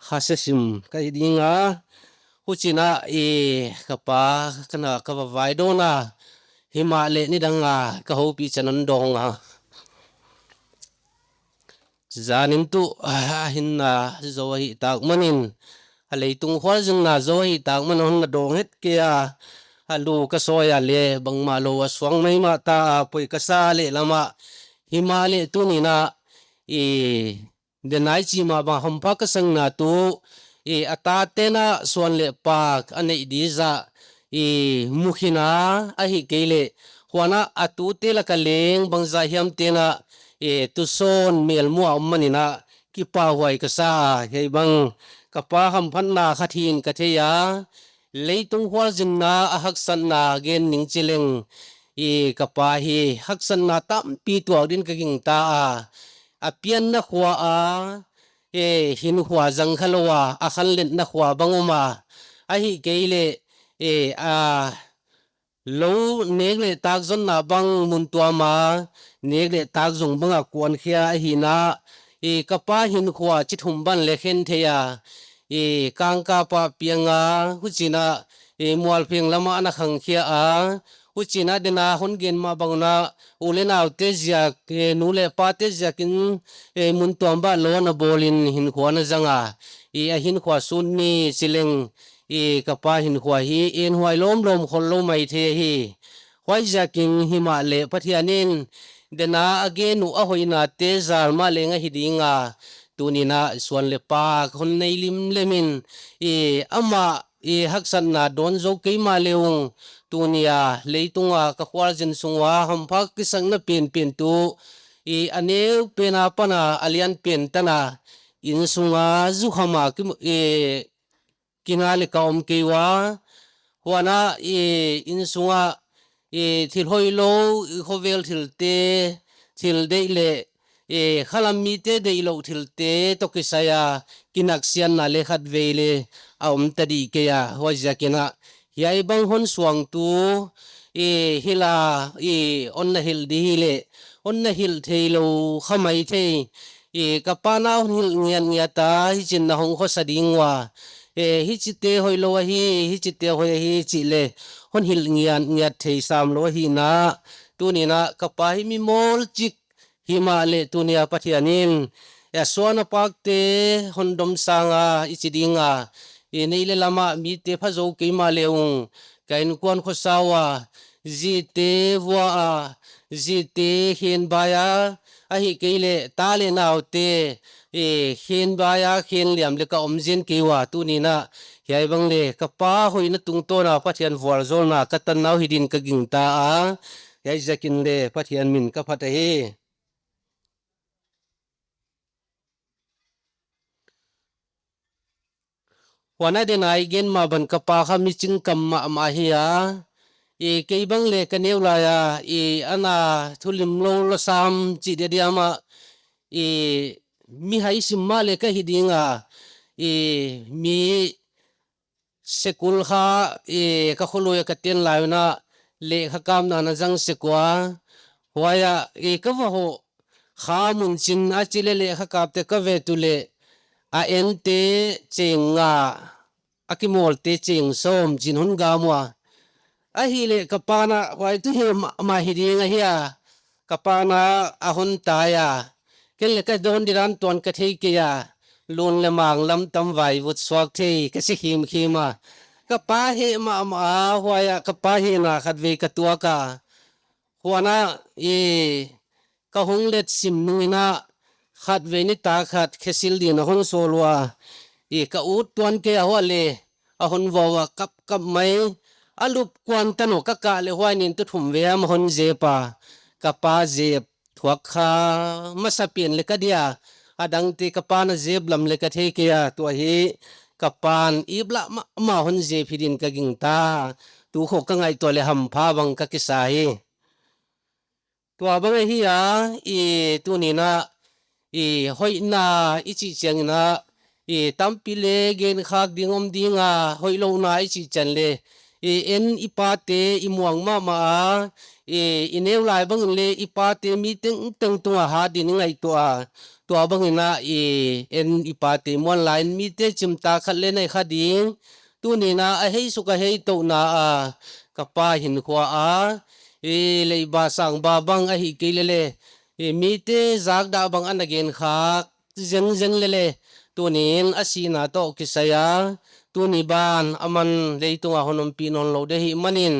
khase sim ka hi ding a. Huchi'n ah, i, ka pa ka na ka va vaidawn a, himaleh nidang a ka houpi chan a dawng a. Zan in tuh, a hinna zo ahi tâk man in, a leitung khualzinna zo ahi tâk man a hun na dawng het kei a, a lu ka sawi a le bangmalo a suang mai ma ta a, poi ka sa leh lam ah. Himaleh tuni'n ah, i, denai chi ma bang hampha ka sangna tu, i, a tate'n ah suan leh pâk a neih di zah, i, mukhin a, ahi kei leh, huan ah a tute lak ah leng bangza hiam te'n ah, i, tusawn mêlmu a um man in ah, kipahhuai ka sa a, hiai bang ka pa hamphatna khat hi'n ka thei a, leitung khualzinna a haksatna gen ning chi leng, i, ka pa hi haksatna tampi tuak ding ka gingta a, a pianna khua a, e, hinkhua zang kha lo a, a khanletna khua bang um a, ahi kei leh, e, a, lo nêk leh tâk zonna bang mun tuam a, nêk leh tâk zong bang ah kuankhia ahi'n ah, i, ka pa hinkhua chi thum ban le khen thei a, i, Kangkap ah piang a, huchi'n ah, i, Mualpheng lam ah ana khangkhia a, huchi'n ah den a hon gen ma bang un ah, u le naute ziak, e, nu leh pate ziak in, e, mun tuam ban lo ana bawl in hinkhua ana zang a, i, a hinkhua sûn ni chi leng, i, ka pa hinkhua hi enhuai lawm lawm khol lo mai thei ahi. Huaiziakin himaleh Pathian in den a a gen uh a hoinate zal ma leng ahi ding a, tuni'n ah suan leh pâk hon nei lim lem in, i, ama, i, haksatna dawn zo kei ma le ung, tuni a leitung a ka khualzin sung ua hampha kisakna penpen tu, i, a neu pen a pan a a lian pen tan a, insung a zu kham a ki, i, kina leh ka um kei ua, huan ah, i, insung ah, i, thil hoilo, i, khawvel thilte, thil deih leh, i, khalam mite deihlo thilte tawh kisai a kinaksianna le khatvei le a um ta di kei a, huaiziakin ah hiai bang hon suangtu, i, hil a, i, hon na hilh di hileh, hon na hilh theilo kha mai thei, i, ka pa'n a hon hilh ngiat ngiat a, hichi'n na hong khawsa ding ua, e, hichite hoilo ahi, hichite hoi ahi chih le hon hilh ngiat ngiat thei sam lo ahi'n ah, tuni'n ah ka pa hi mi mawl chik himaleh tuni a Pathian in, e, a suan a pâkte hon dom sâng a i chi ding a, i, nei leh lam ah mite pha zo kei ma le ung, ka inkuan khawsa ua, zite vua a, zite khenbai a, ahi kei leh ta leh naute, e, khenbai a, khenliam leh ka um zing kei ua, tuni'n ah hiai bang le ka pa hoina tungtawn a Pathian vualzawlna ka tannau hi din ka gingta a, hiai ziakin le Pathian min ka phat ahi. Huan a den a i gen ma ban ka pa kha mi chingkam mahmah ahi a, i, kei bang le ka neu lai a, i, ana thulimlo lawsam chi dia diam ah, i, mi hai sim ma le ka hi ding a, i, mi sekul kha, i, ka khawlui a ka ten lai un ah, lekha kâpna na zang sek ua, huai ah, i, ka va hoh kha mun chin a chi leh lekha kâpte ka ve tu leh, a ente cheng nga, a kimawlte cheng sawm chin hon gam ua. Ahihleh ka pa'n a huai tu hi ma, ma hi ding ahi a, ka pa'n a a hon tai a, ken le ka dawn didan tuan ka thei kei a, lun leh mang lam tam vai vut suak thei ka chi khim khim a, ka pa heh mahmah a, huai ah ka pa hehna khatvei ka tuak a, huan ah, i, ka hung let sim nung in ah, khatvei nitâk khat khesil din a hon sawl ua, i, ka ut tuan kei a, huai le a hon vau a kap kap mai, a lup kuan tan uh, ka kah leh huai nin tu thum vei a ma hon zep a, ka pa zep thuak kha masa pen le ka dia, a dangte ka pa'n a zep lam le ka thei kei a, tua hi ka pa'n ip lah mahmah hon zep hi din ka gingta, tu kha ka ngaihtuah leh hampha bang ka kisa hi. Tua bang ahi a, i, tuni'n ah, i, hoihna i chih chiang in ah, i, tampi le genkhâk ding um ding a, hoihlona i chih chiang le, i, en i pate i muang mahmah a, i, i neu lai bang in le i pate mi tengteng tung a hat din i ngaihtuah a, tua bang in ah, i, en i pate muan lai in mite chimtak khat le nei kha ding, tuni'n ah a hei suk a hei tona a, ka pa hinkhua a, i, leiba sângba bang ahi kei leh le, i, mite zâkdah bang ana genkhâk zen zen leh le, tuni'n a sina tawh kisai a, tuni ban aman leitung ah hon umpi nawn lo de hi manin,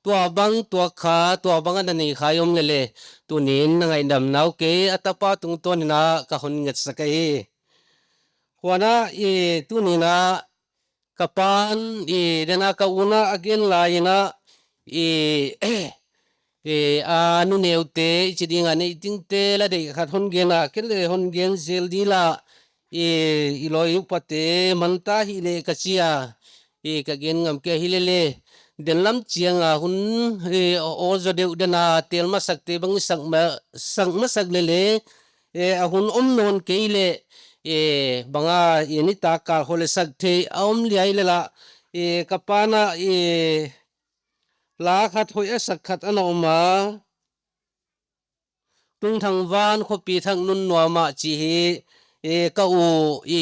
tua bang tua kha, tua bang a na nei kha i um le le, tunin na ngaihdamnau kei a tapa tungtawn in a ka hon ngetsak ahi. Huan a, i, tunin a, ka pa'n, i, den a ka u'n a a gen lai in a, i, i, a nuneute i chi ding a, nei dingte la deih khat hon gen a, ken le hon gen zel di la, i, i lawi upate man ta hi le ka chi a, i, ka gen ngam kei hi le le, den lam chiang a hun, i, aw zaw deuh den a tel masakte bang i sak ma, sak masak le le, e, a hun um nawn kei leh, e, bang a, e, nitâk kâl khaw leh sak thei a um liai le la, e, ka pa'n a, e, la khat hoi a sak khat a na um a, Tungthang Van Khawpi Thak Nunnuam ah chi hi, e, ka u, e,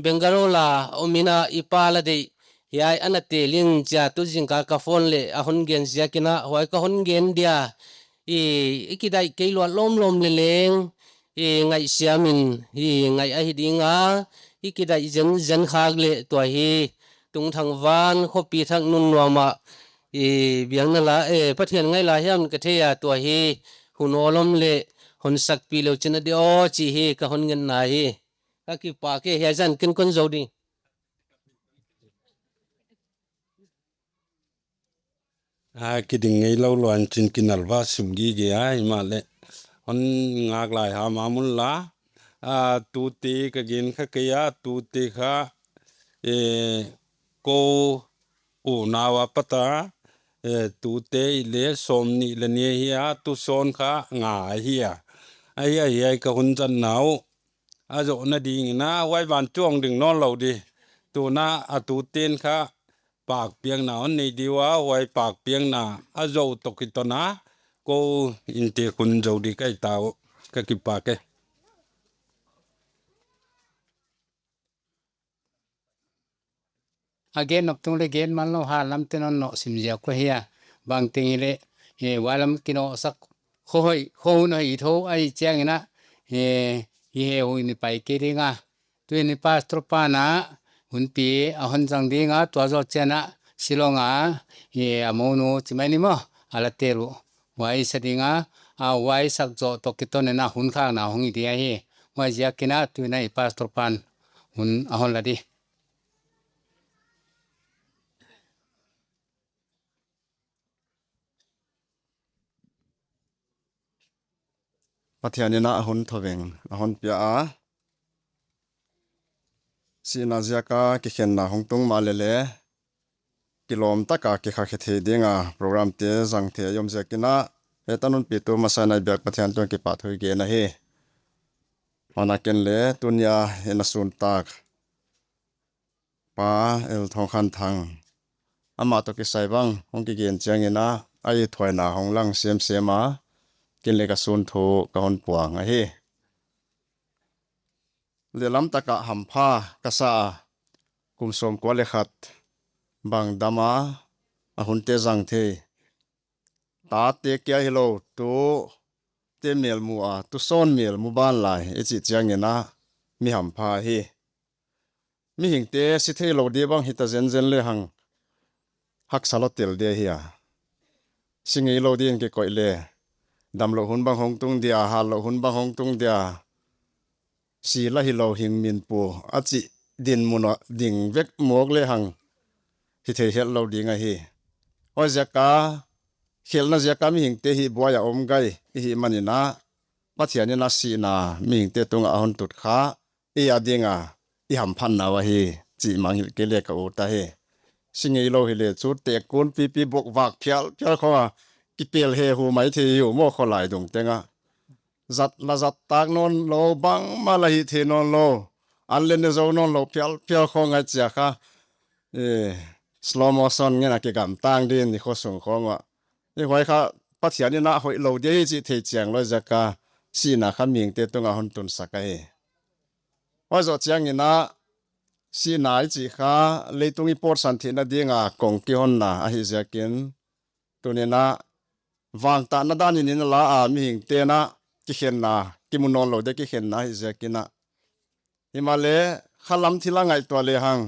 Bangalore a um in a, i pa la deih hiai a na tel in chia tu zingkal ka phone leh a hon gen ziak in a, huai ka hon gen dia, i, i kidai kei luat lawm lawm le leng, i, ngaihsiam in, i, ngai ahi ding a, i kidai zen zen khâk leh tua hi, Tungthang Van Khawpi Thak Nunnuam ah, i, biakna la, e, Pathian ngai la hiam ka thei a, tua hi, hun awl um leh, hon sakpi leu chin a di aw chi hi ka hon ngenna hi. Ka kipâk e, hiai zan ken kon zo ding. A, kiding ngeilo luan chin kinal va sim gige a, himaleh hon ngâk lai ha ma mun la, a, tute ka gen kha kei a, tute kha, e, ko unau a pat a, e, tute i le sawmni le ni ahi a, tusawn kha nga ahi a. Ahi a, hiai ka hun zatnau a zohna dingin a, huai ban chuang ding nawn lo di. Tuna a tute'n kha pâkpiakna hon nei diu a, huai pâkpiakna a zo tawh kiton a, ko inti khun zo di ka hi tau, ka kipâk e. A gen nop tung leh gen man lo ha lam ten hon nawh sim ziak uh ahi a, bangteng hileh, e, huai lam kinawhsak, khawhoi, khawhun hoi tho ahi chiang in a, e, hi he hui ni pai kei ding a, tuin i pastor pa'n a, hunpi a hon zang ding a, tua zaw chiang a, Shillong a, e, a monu chi mai ni maw, a la tel uh, huai sa ding a, a huai sak zaw tawh kiton in a hun khâkna hong hi di ahi, huaiziak in a tuin a i pastor pa'n hun a hon la di. Pathian in a hun thoveng a hon pia a, sihna ziak a kikhenna hung tung maleh le, kilawm tak a kikha khe thei ding a programte zang thei a i um ziak in a, e, tanunpitu masa in a i biak Pathian tun kipahthu i gen ahi. Huan a ken le tuni a i na sûn tâk pa El Thawngkhanthang, ama tawh kisai bang hung kigen chiang in a, a i thuaina hung lang semsem a, ken le ka sûn thu ka hon puang ahi. Lehlam tak ah hampha ka sa a, kum sawmkua leh khat bang dam a, a hunte zang thei, tate kia hilo, tute mêl mu a, tusawn mêl mu ban lai i chih chiang in a, mi hampha hi. Mihingte si theilo di bang hita zenzen le hang, haksa lo tel di ahi a. Si ngeilo ding kikoih le, damlo hun bang hong tung dia, hatlo hun bang hong tung dia, si la hilo hing min pua a chih dinmun ah ding vek mawk le hang, hi thei hetlo ding ahi. Huaiziak a, khelhna ziak a mihingte hi buai a um gai i hih man in a, Pathian in a sihna mihingte tung ah a hon tut kha, ei a ding a i hamphatnau ahi, chih mangngilh kei le ka ut ahi. Si ngeilo hile chu tekun pipi bok vâk phial phial khawng a, kipel he hu mai thei hiu maw khawlai dung teng a. Zat la zat tâk nawn lo, bangma la hi thei nawn lo, an le ne zo nawn lo phial phial khawng a chia kha, slow motion ngen a kigam tâng ding i khawsung khawng ah. Huai kha Pathian in a hoihlo di ahi chih thei chiang lo ziak a, sihna kha mihingte tung ah hon tunsak ahi. Huai zoh chiang in a, sihna i chih kha leitung i pawtsan theihna ding a kong kihonna ahi ziakin, tuni in a, vangtahna dan in i la a mihingte'n a, kikhenna, kimu nawn lo di kikhenna ahi ziakin a, himaleh khalam thil a ngaihtuah le hang,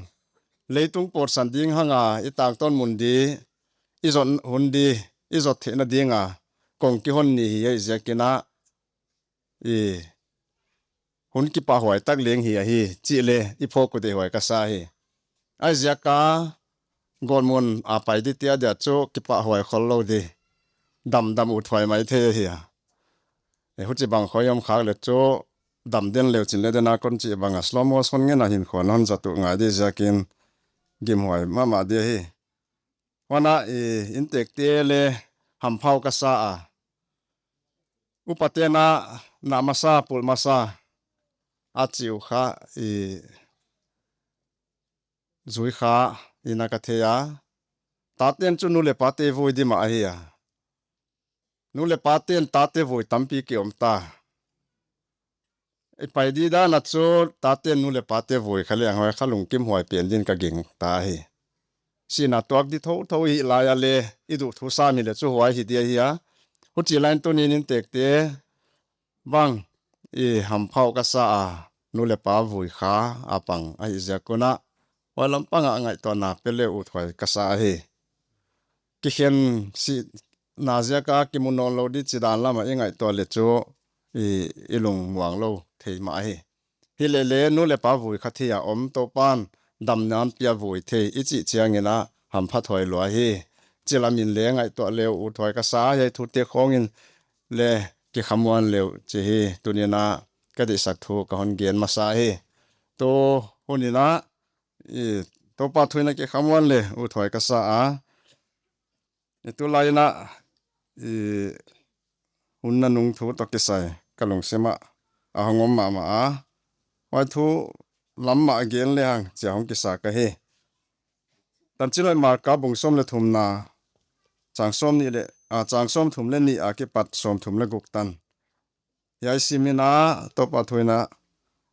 leitung pawtsan ding hang a, i tângtawn mun di, i zot hun di, i zot theina ding a kong kihon ni hi ahi ziakin a, hun kipahhuai tak leng hi ahi chi le i phawk u ding huai ka sa hi. Ahiziak a, gawtmun a pai dingte a dia chu kipahhuai khol lo di, damdam uthuai mai thei ahi a. Huchibang khoi om khâk leh chu, dam den leu chin le den a kon chi bang a slow motion ngen a hinkhua na hon zat uh ngai di ziakin gimhuai ma ma di ahi. Huan a, intêkte le hampha uh ka sa a, upate'n a, na masa pul masa a chi uh kha, zui kha in a ka thei a, tate'n chu nu leh pate vui di mah ahi a. Nu leh pate'n tate vui tampi ki um ta. I pai di dan a chu, tate'n nu leh pate vui kha leng hoi kha lungkimhuai pen din ka ging ta hi. Sihna tuak di tho tho hi lai a le, i duh thu sam hileh chu huai hi di ahi a. Huchi lai in tuni'n intêkte bang, hampha uh ka sa a, nu leh pa vui kha a pang ahi ziak un a, huai lam pang ah ngaituana pe leu uthuai ka sa ahi. Kikhen sihna ziak a kimu nawn lo di chi dan lam ah i ngaitua leh chu, i lungmuang lo thei mah ahi. Hileh le nu leh pa vui kha thei a um, Toupa'n damna'n pia vui thei i chih chiang in a, hampha thoi lua hi. Chi lam in le ngaituah leu uthuai ka sa, hiai thute khawng in le kikhamuan leu chi hi tuni'n a ka deihsak thu ka hon gen masa hi. Tu hun in a, Toupa thu in a kikhamuan leu uthuai ka sa a, i tulai in a, hun nanung thu tawh kisai ka lungsim ah a hong um ma ma a, huai thu lam mah gen le hang chia hung kisa ka hi. Tanchinhoih Marka bung sawm leh thumna, chang sawmthum leh ni a kipat sawmthum leh guk tan. Hiai sim in a, Toupa thu in a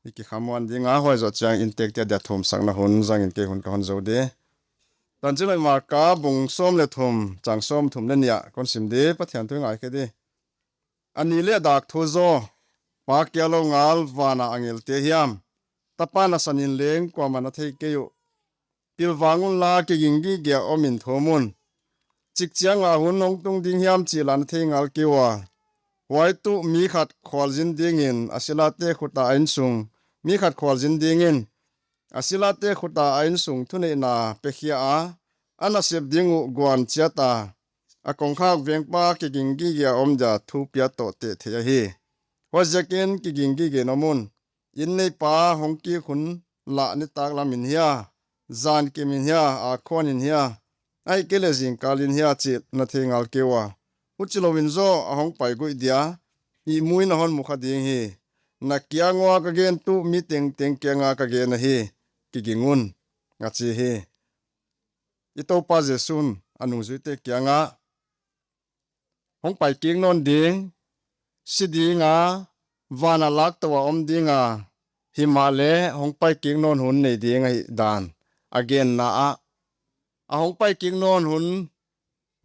i kikhamuan ding a, huai zoh chiang intêkte a dia thumsakna hun zang in kei hun ka hon zo di. Tanchinhoih Marka bung sawm leh thum, chang sawmthum leh ni ah kon sim di, Pathian thu ngai khe di. A ni leh dâk thu zaw, Pa kia lo ngal van a angelte hiam, Tapa nasan in leng kuama'n a thei kei uh. Pilvang unla, kiging gige a um in thum un. Chik chiang a hun hong tung ding hiam chih la na thei ngal kei ua. Huai tuh mi khat khualzin dingin a silate khut a insung, mi khat khualzin dingin a silate khut a a insung thuneihna pekhia a, a nasep ding uh guan chiat a, a kongkhak vengpa kiging gige a um dia thu pia tawh teh thei ahi. Huaiziakin kiging gige in um un. In neipa hong kik hun lah nitâk lam in hia, jan kim in hia, akhuan in hia, ahihkeileh zingkâl in hia chih na thei ngal kei ua. Huchilo in zaw a hong pai guih dia, ihmu in a hon mu kha ding hi. Na kiang ua ka gen tuh mi tengteng kiang a ka gen ahi, kiging un, a chi hi. I Toupa Jesu'n a nungzuite kiang ah, hong pai kik nawn ding, si ding a, van a lâk to a um ding a, himaleh hong pai kik nawn hun nei ding ahi dan a genna ah, a hong pai kik nawn hun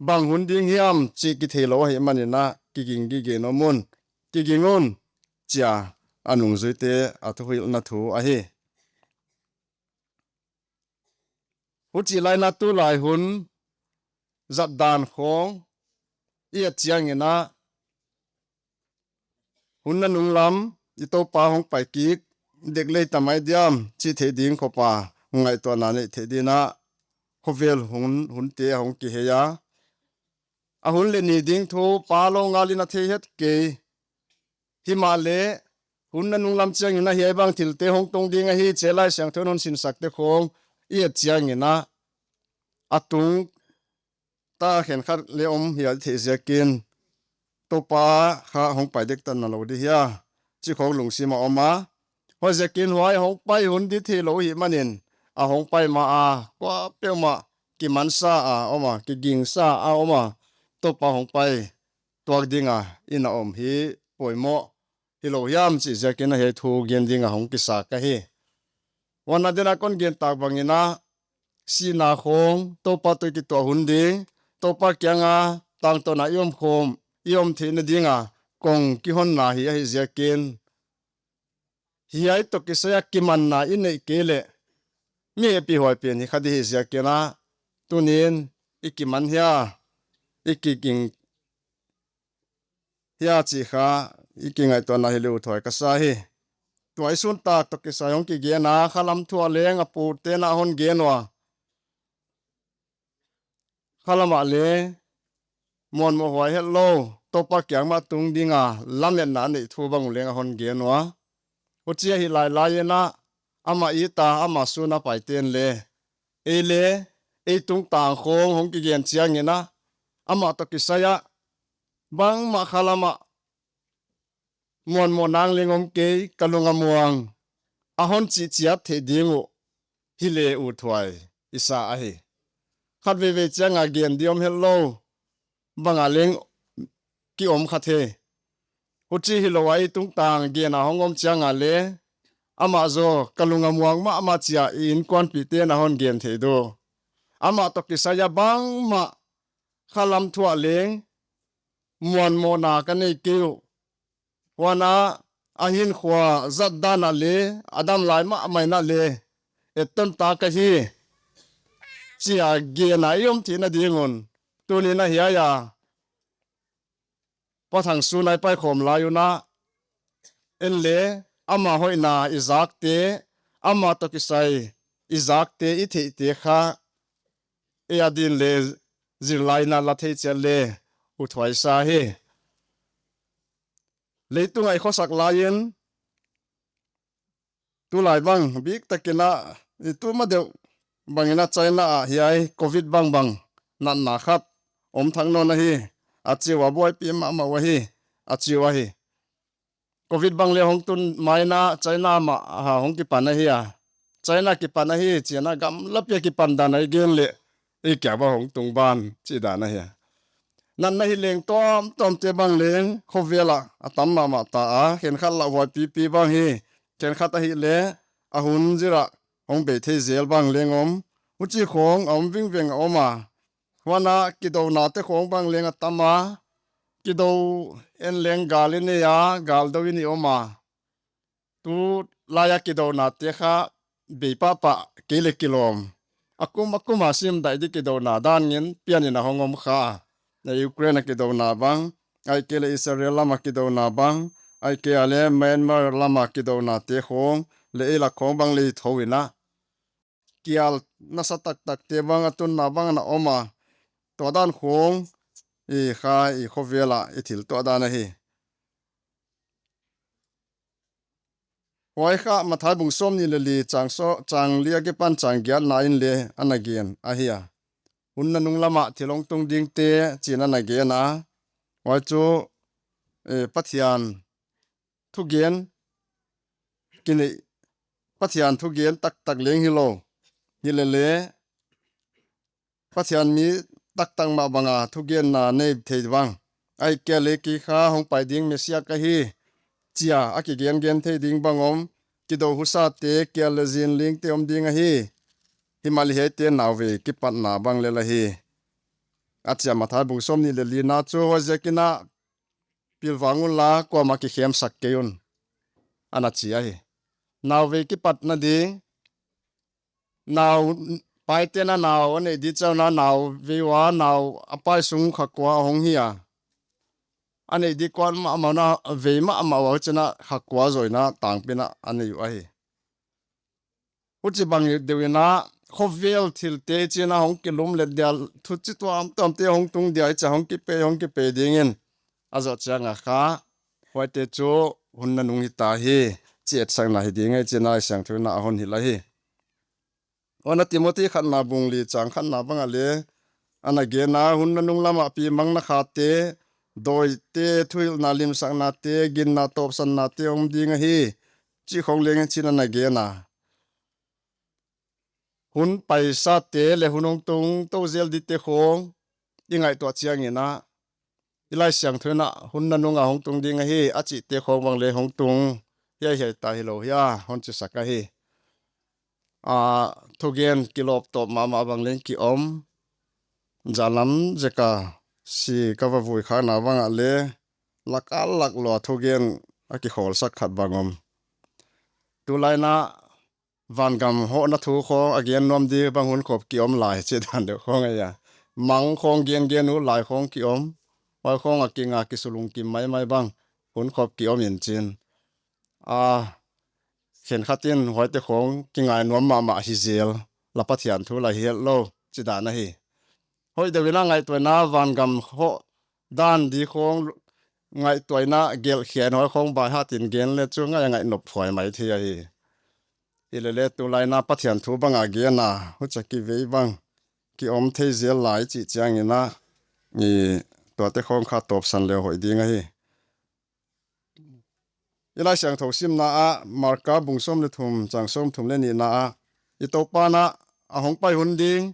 bang hun ding hiam chih kitheilo ahih manin a, kiging gige in um un, kiging un, chi a a nungzuite a thuhilna thu ahi. Huchih lai in a tulai hun zatdan khawng i et chiang in a, hun nanung lam i Toupa hong pai kik dek lei ta mai diam chih thei ding khop a ngaihtuahna neih theih dingin a, khawvel hun, hunte a hung kihei a, a hun leh ni ding thu Pa lo ngal in a thei het kei. Himaleh, hun nanung lam chiang in a hiai bang thilte hong tung ding ahi chi Laisiangthou in hon sinsakte khawng i et chiang in a, a tung ta khenkhat le um hia thei ziakin, Toupa kha hong pai dek ta na lo di hia, chi khawng lungsim a um a. Huaiziakin huai hong pai hun di theilo hih manin, a hong pai ma a kuapeuhmah kimansa a um a, kigingsa a um a, Toupa hong pai tuak ding a in a um hi poimaw hilo hiam chih ziakin a hiai thu gen ding a hung kisa ka hi. Huan a ding a kon gen tâk bang in a, sihna khawng Toupa tawh i kituak hun ding, Toupa kiang a tangtawn a i um khawm, i um theina ding a kong kihonna hi ahi ziakin, hiai tawh kisai a kimanna i neih kei leh, mi hepi huai pen hi kha di hi ziakin a, tunin i kiman hia, i kiging hia chi kha i kingaihtuahna hileh uthuai ka sa hi. Tua i sun tâk tawh kisai hung kigen a, khalam thu ah leng a pute'n a hon gen ua, khalam ah le muanmawh huai hetlo, tawpa kiang ma tung ding a lametna a neih thu bang uh leng a hon gen ua. Huchia hi lai lai in a, ama it a, ama sûn a paite'n le, ei le, ei tungtâng khawng hung kigen chiang in a, ama tawh kisai ah bangma khalam ah muanmawh nang leng um kei, ka lung a muang, a hon chih chiat thei ding uh hile uthuai i sa ahi. Khatveivei chiang a gen di um hetlo bang a leng ki um kha thei. Huchi hilo a i tungtâng gen a hung um chiang a le, ama zaw ka lung a muang ma ma chi a i inkuanpite'n a hon gen thei diu. Ama tawh kisai a bangma khalam thu ah leng muanmawhna ka nei kei uh, huan a, a hinkhua zat dan ah le, a dam lai ma ma in a le, etton ta ka hi, chi a gen a i um theina ding un, tuni'n a hiai a Pa Thangsun a i paikhawm lai un a, en le, ama hoina i zâkte, ama tawh kisai i zâkte, i theihte kha ei a din le zil lai in a la thei chiat le uthuai sa hi. Leitung ah i khawsak lai in, tulai bang bik tak in a, i tu ma deuh bang in a China ah hiai Covid bang bang natna khat um thak nawn ahi, a chiau a buaipi ma ma uh ahi, a chiau ahi. Covid bang le hung tun ma in a China ma, a, hung kipan ahi a. China kipan ahi chi in a gamlapi a kipan dan a i gen leh, i kiang bang hung tung ban chi dan ahi. Natna hi leng tawm tawmte bang leng khawvel ah a tam ma ma ta a, khenkhat lah buaipipi bang hi, khenkhat ahile a hun zir ah hung bei thei zel bang leng um. Huchi khawng a um vingveng a um a. Huan a kidonate khawng bang leng a tam a, kido en leng gâl i nei a, gâl do in i um a. Tu lai a kidonate kha bei pah pah kei leh kilawm, a kum a kum a sim dai di kidona dan in pian in a hung um kha. Ukraine a kidona bang, ahihkeileh Israel lam a kidona bang, ahihkeileh Myanmar lam a kidonate khawng leh ei lak khawng bang lei tho in a, kial nasa tak takte bang a tunna bang ana um a. Tua dan khawng i kha i khawvel ah i thil tuah dan ahi. Huai kha Mathai bung sawmni leh li chang so, chang li a kipan chang giatna in le ana gen ahi a. Hun nanung lam ah thil hung tung dingte chi in ana gen a. Huai chu, eh, Pathian thugen, kinei, Pathian thugen taktak leng hilo, hilele Pathian mi taktak mah bang a thugenna nei thei bang, ahihkeileh kei kha hung pai ding Messia ka hi, chi a a kigen gen thei ding bang um, kido husate, kial leh zin lingte um ding ahi. Himaleh hiaite nauvei kipatna bang le la hi, a chi a. Mathai bung sawmni leh lina chu, huaiziakin a pilvang unla, kuama kikhemsak kei un, ana chi ahi. Nauvei kipatna ding, nau, paite'n a nau a neih di chau na, nauvei ua nau a pai sung kha kua a hung hi a, a neih di kuan ma ma na, vei ma ma ua, huchi'n a kha kua zoina tangpi in a nei uh ahi. Huchi bang deu in a, khawvel thilte chi in a hung kilum let dia, thuchi tuam tuamte hung tung dia, hichia hung kipei hung kipei dingin a zoh chiang a kha, huaite chu hun nanung hita hi, chi etsakna hi ding ahi chi in a Laisiangthou in a hon hil ahi. Huan a Timothy khatna bung li chang khatna bang ah le ana gen a, hun nanung lam ah pi mangna khate, dawite, thuhilna limsaknate, ginna tawpsannate um ding ahi, chi khawng leng hi chi in ana gen a. Hun paisate leh hun hung tung to zel dite khawng i ngaihtuah chiang in a, i Laisiangthou in a hun nanung a hung tung ding ahi a chihte khawng bang le hung tung hiai hiai ta hilo hia, hon chisak ahi. A, thugen kilawp tawp ma ma bang leng ki um, jan lam zek a si ka va vui khâkna bang ah le, lak a lak lo a thugen a kikhawlsak khat bang um. Tulai in a vangam hohna thu khawng a gen nuam di bang hun khop ki um lai chi dan deu khawng ahi a. Mang khawng gen gen u lai khawng ki um, huai khawng a kinga kisulungkim mai mai bang hun khop ki um in chin, a, khenkhat in huaite khawng kingai nuam mahmah hi zel, la Pathian thu la hiat lo chi dan ahi. Hoi deu in a ngaihtuahna vangam hoh dan di khawng ngaihtuahna gelhkhen huai khawng baihat in gen le chu ngai a ngaih nop huai mai thei ahi. Hilele tulai in a Pathian thu bang a gen a, hucha kivei bang ki um thei zel lai chih chiang in a, tuate khawng kha tawpsan leu hoi ding ahi. I Laisiangthou simna ah Marka bung sawm le thum chang sawmthum le nina ah, i Toupa'n a, a hong pai hun ding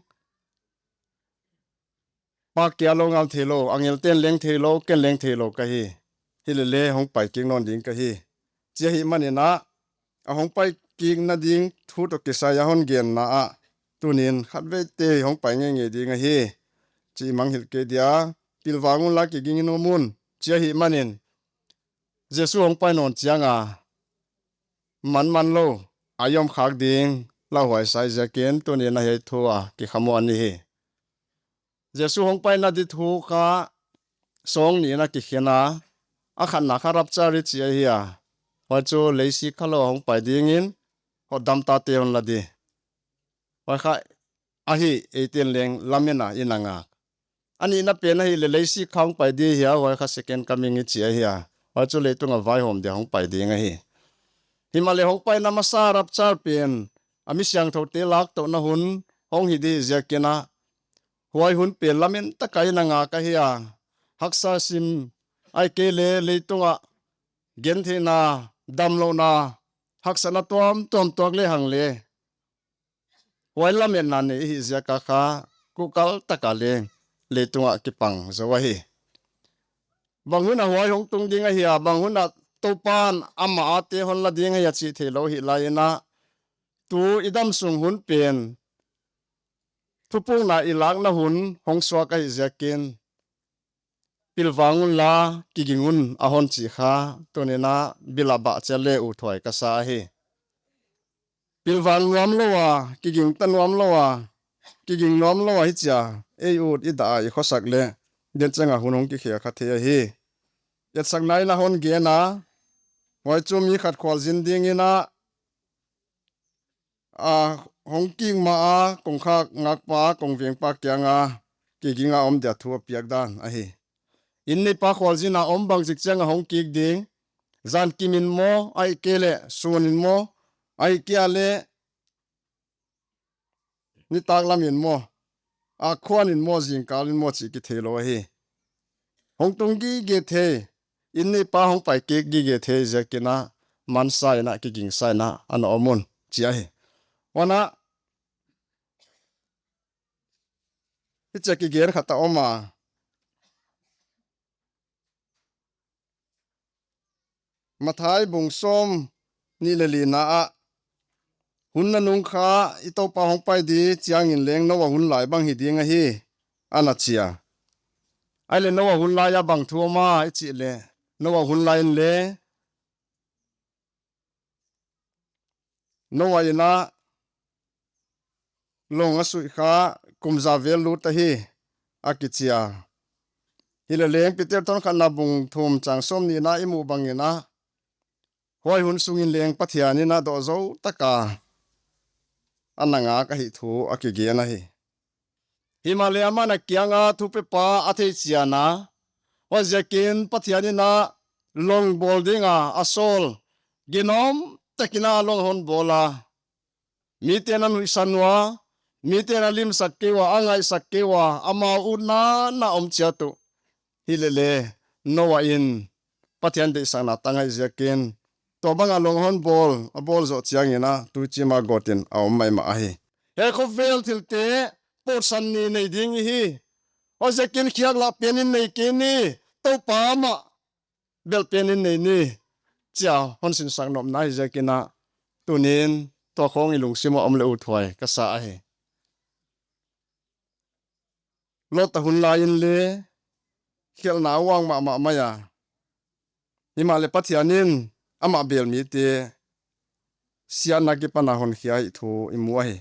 pa kia lo ngal theilo, angelte'n leng theilo, ken leng theilo ka hi. Hilele hong pai kik nawn ding ka hi, chi ahihman in a, a hong pai kikna ding thu tawh kisai a hon genna ah, tuni'n khatveite hong pai ngeingei ding ahi, chi i mangngilh kei dia, pilvang unla kiging in um un, chi ahihman in, Jesu hong pai nawn chiang a, man man lo, a i om khâk ding lauhuai sai ziakin tuni'n a hiai thu a kikhamuan i hi. Jesu hong paina di thu kha sawng ni in a kikhen a, a khatna kha rapture i chi ahi a, huai chu leisik kha lo a hong pai dingin, hotdamtate hon la di, huai kha ahi, eite'n leng lamen a i na ngâk. A nihna pen ahileh leisik kha hong pai di hi a, huai kha second coming i chi ahi a, huai chu leitung ah vaihawm dia hong pai ding ahi. Himaleh hong paina masa rapture pen a mi siangthoute lâktouna hun hong hi di ziakin a, huai hun pen lamen tak a i na ngâk ahi a, haksa sim, ahihkeileh leitung ah gentheina, damlona, haksatna tuamtuam tuak le hang le, huai lametna nei i hih ziak a kha, kukal tak a le leitung ah kipang zo ahi. Bang hun a huai hong tung ding ahi a, bang hun a Toupa'n ama ate hon la ding ahi a chih theilo hi lai in a, tu i damsung hun pen thupukna i lâkna hun hong suak ahi ziakin, pilvang unla, kiging un a hon chi kha, tuni'n a bil ah bah chiat le uthuai ka sa ahi. Pilvang nuam lo a, kiging ta nuam lo a, kiging nuam lo a hichia ei ut i dah a i khawsak leh, den chang a hun hong kikhel kha thei ahi. Etsakna in a hon gen a, huai chu mi khat khualzin dingin a, a hong kik ma a kongkhak ngâkpa, kongvengpa kiang a kiging a om dia thu a piak dan ahi. In neipa khualzin a om bangzik chiang a hong kik ding, jan kim in maw, ahihkeileh sûn in maw, ahihkeileh le nitâk lam in maw, âkkhuan in maw, zingkâl in maw chih kitheilo ahi. Hong tung gige thei, in neipa hong pai kik gige thei ziakin a, mansa in a, kigingsa in a ana om un chi ahi. Huan a, hichia kigen khat a om a, Mathai bung sawmni leh lina ah, hun nanung kha i Toupa hong pai di chiang in leng Noa hun lai bang hi ding ahi, ana chi a. Ahileh Noa hun lai a bang thu um a i chih leh, Noa hun lai in le Noa in a long a sui kha kum za vel lût ahi, a kichi a. Hileh leng Peter thawn khatna bung thum chang sawmnina i mu bang in a, huai hun sung in leng Pathian in a dawh zo tak a ana ngâk ahi thu a kigen ahi. Himaleh, ama'n a kiang a thupepa a theichian a, huaiziakin Pathian in a long bawl ding a a sawl, ginawm tak in a long a hon bawl a, mite'n a nuihsan ua, mite'n a limsak kei ua, a ngaihsak kei ua, amau utna na om chiat uh. Hileh le, Noa in Pathian deihsakna tang ahi ziakin, tua bang a long a hon bawl, a bawl zoh chiang in a tuichim a gawt in a om mai mah ahi. Hiai khawvel thilte pawtsan ni nei ding i hi. Huaiziakin khiak lah pen in nei kei ni, Toupa mah bel pen in nei ni, chi a hon sinsak nopna hi ziakin a, tuni'n tua khawng i lungsim ah om leh uthuai ka sa ahi. Lot a hun lai in le khelhna a uang mahmah mai a. Himaleh Pathian in amah bêl mite siatna kipan a hon khia hi thu i mu ahi.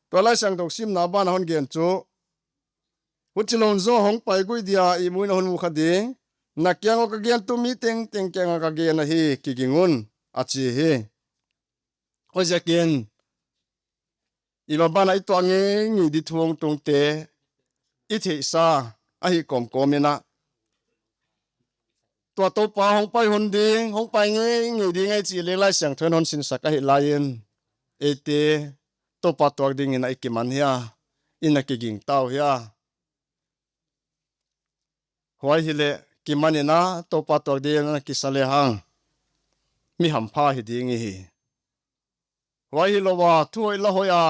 Tua Laisiangtho simna ban a hon gen chu, huchilo zaw hong pai guai dia i mu in a hon mu kha ding, na kiang ua ka gen tu mi tengteng kiang ah ka gen ahi, kiging un, a chi hi. Huaiziakin, i maban ah i tuak ngei ngei di thuangtungte i theihsa ahi kawmkawm in ah, tua Toupa hong pai hun ding, hong pai ngei ngei ding ahi chih leng Laisiangthou in hon sinsak ahi lai in, eite Toupa tuak dingin ah i kiman hia, in a kiging tau hia. Huai hileh kiman in ah Toupa tuak dingin a kisa le hang, mi hampha hi ding i hi. Huai hilo a, thuhoih la hoih a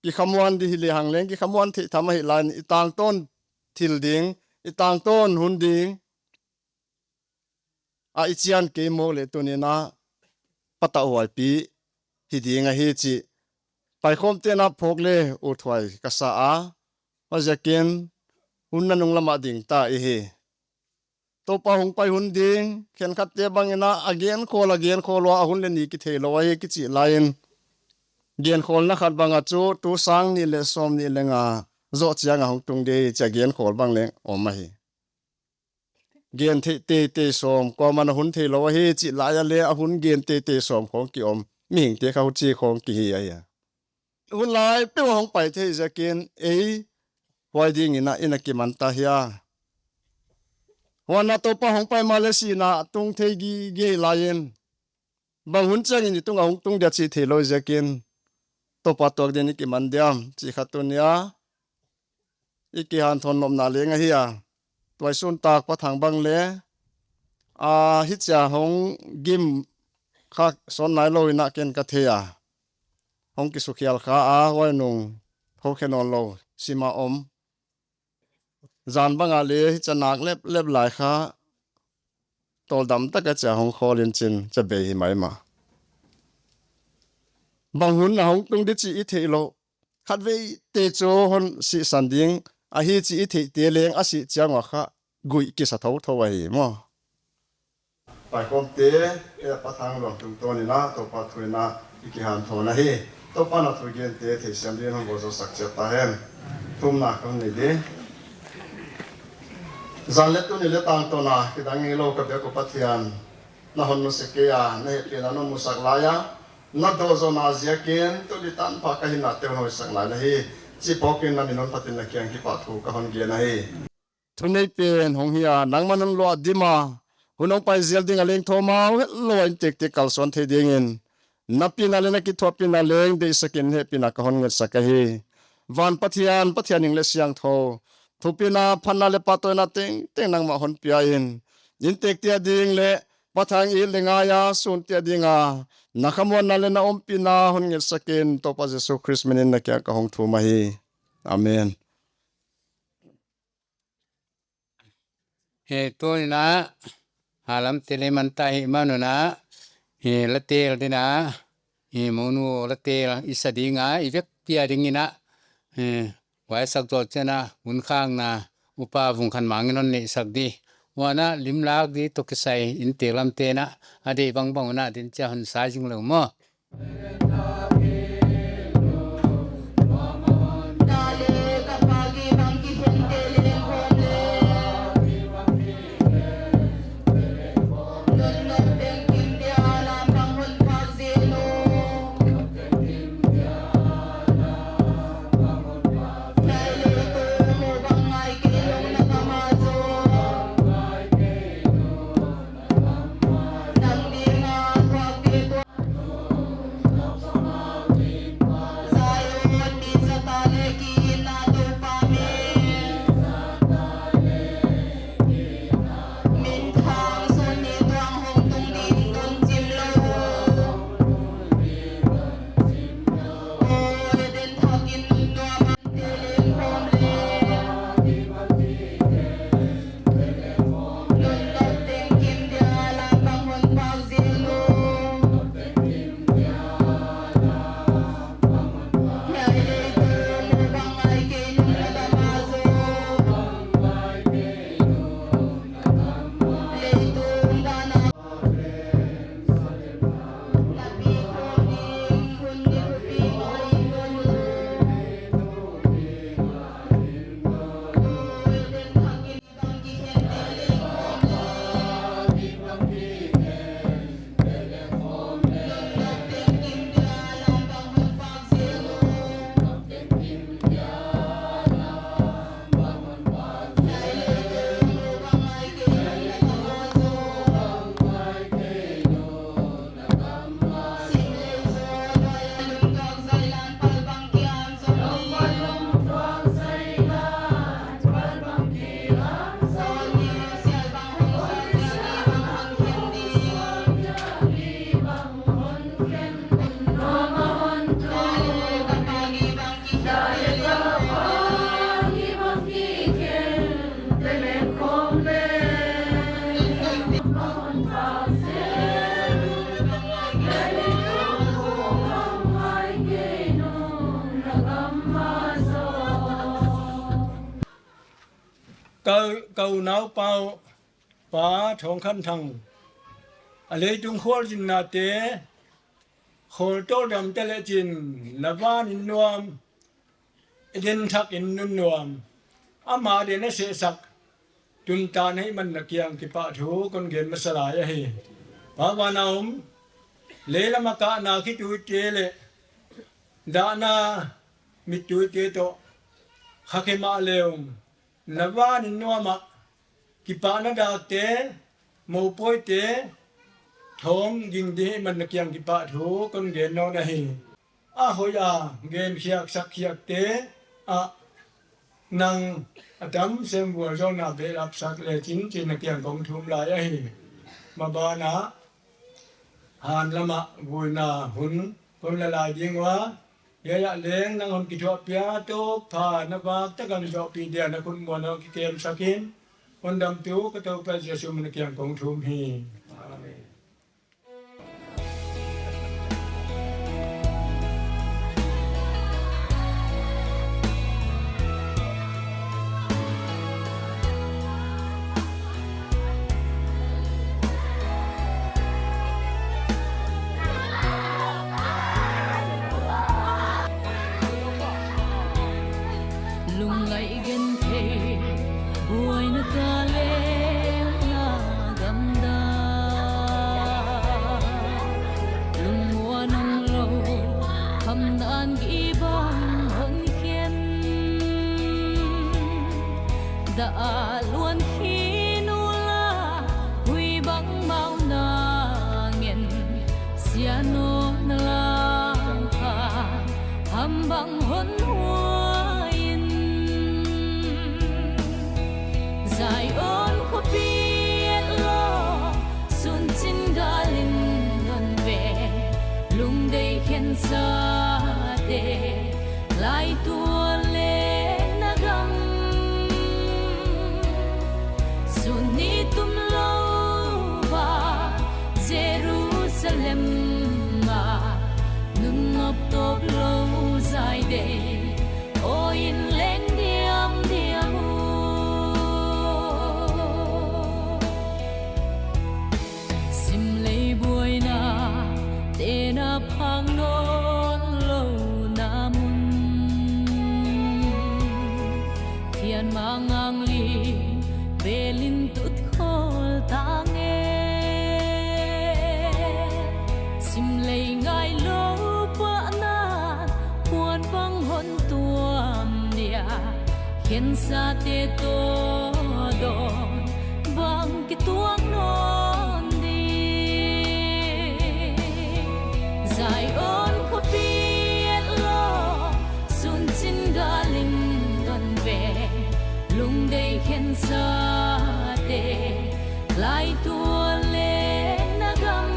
kikhamuan di hi le hang leng, kikhamuan theih tham ahi lai in, i tangtawn thil ding, i tangtawn hun ding ah i chian kei mawk leh tuni in ah patauhuaipi hi ding ahi chih paikhawmte'n a phawk le uthuai ka sa a. Huaiziakin hun nanung lam ah ding ta i hi. Toupa hong pai hun ding, khenkhatte bang in ah a genkhawl, a genkhawl ua a hun leh ni kitheilo ahi kichih lai in, genkhawlna khat bang ah chu tu sâng ni leh sawmni leh nga zoh chiang a hung tung di chi a genkhawl bang leng um ahi. Gen theih teitei sawm, kuama'n a hun theilo ahi chih lai a le a hun gen teitei sawm khawng ki um, mihingte kha huchi khawng ki hi ahi. Hun lai peuh a hong pai thei ziakin ei huai dingin ah in a kiman ta hia. Huan a Toupa hong pai maleh sihna tung thei gige lai in, bang hun chiang in i tung a hung tung dia chi theilo ziakin, Toupa tuak dingin i kiman diam chi kha tuni a i kihanthawn nopna leng ahi a. Tuaisun tâk Pa Thang bang le, a, hichia hong gim kha sawn nailo in ah ken ka thei a, hong kisukhial kha a, huai nung thokhe nawnlo sim a um. Zan bang a le hichia nâk lep lep lai kha, tawldam tak a chia hong khawl in chin chia bei hi mai ma. Bang hun a hung tung di chi i theilo, khatveite chu hon sihsan ding ahi chi i theihte leng a sih chiang ua kha guih kisa tho tho ahi maw. Paikhawmte, e, Pa Thang Luang tungtawn in ah Toupa thu in ah i kihanthawn ahi. Toupa'n a thu gente theisiam dingin hon vualzawlsak chiat ta hen. Thumna ka hun nei di. Zan leh tuni leh tangtawn a kidang ngeilo ka biak uh Pathian, na hon nusia kei a, na hepina na musak lai a, na dawzawna ziakin tuni tanpha ka hinna teu hon hoisak lai na hi, chi pawk in na min hon phat in na kiang kipahthu ka hon gen ahi. Thunei pen hong hi a, nangma'n hon luah dim a, hun hong pai zel ding a leng thawmau hetlo a intêkte kalsuan thei dingin, na pina leh na kithuapina leng deisak in hepina ka hon ngetsak ahi. Van Pathian, Pathian hing leh siangthou, thupina, phatna leh pahtawina tengteng nangmah hon pia in, intêkte a ding leh Pa Thang it leh ngai a sûnte a ding a, na khamuanna leh na umpina hon ngetsak in, Toupa Jesu Khrist min in na kiang ka hong thum ahi. Amen. Hi tuni in ah, ha lamte le man ta hi man un ah, hi la tel ding a, hi monu la tel i sa ding a, i vekpi a dingin ah, hi, huai sak zaw chiang a hun khâkna Upa Vungkhanmang in hon neisak di, huan ah limlâk di tawh kisai intêk lamte'n ah a deih bangbang un ah din chia hon sa zing leu maw. Ka, ka unaupau, Pa Thawngkhanthang, a leitung khualzinnate khawl tawldam ta le chin, la van in nuam, i den thak in nun nuam, ama den a sehsak, tun tan hei man na kiang kipahthu kon gen masa lai ahi. Pa van a um, lei lam a kâna khituite leh dahna mittuite tawh khakhe maleu, la van in nuam ah kipâkna dâkte, mopawite thawm ging ding hei man na kiang kipahthu kon gen nawn ahi. A hoi a genkhiak sakkhiakte ah nang a tam sem vualzawlna behlapsak le chin chin na kiang kong thum lai ahi. Maban ah, han lam ah vuina hun kon la lai ding ua, hiai ah leng nang hon kithuahpia tawk pha, na vâk tak a zawpi dia na khut muan ah kikemsak in, hon damtu ka Toupa Jesu min a kiang kong thum hi. Lungngai genthei buaina ta leng na gamda, lungmuan umlo, khamdan gibang hon khen. Dah a luan khin ula, hui bang mau na ngen, sia nawn lang kha, ham bang hon huai in. Zion khawpi et lo, sun chin gal in don ve, lungdei khensate, lai tual le na gam. Sun ni tum lo va, Jerusalem a, nun nop tawp lo Zion dei, aw in leng diam diam u. Simlei buaina, tena phang nawn lona mun, thian ma ngang li, bel in tut khawl tang e. Simlei ngailo pahna, puan bang hon tuam dia, khensate tawh dawn bang kituak nawn di. Zion khawpi et lo, sun chin gal in don ve, lungdei khensate, lai tual le na gam.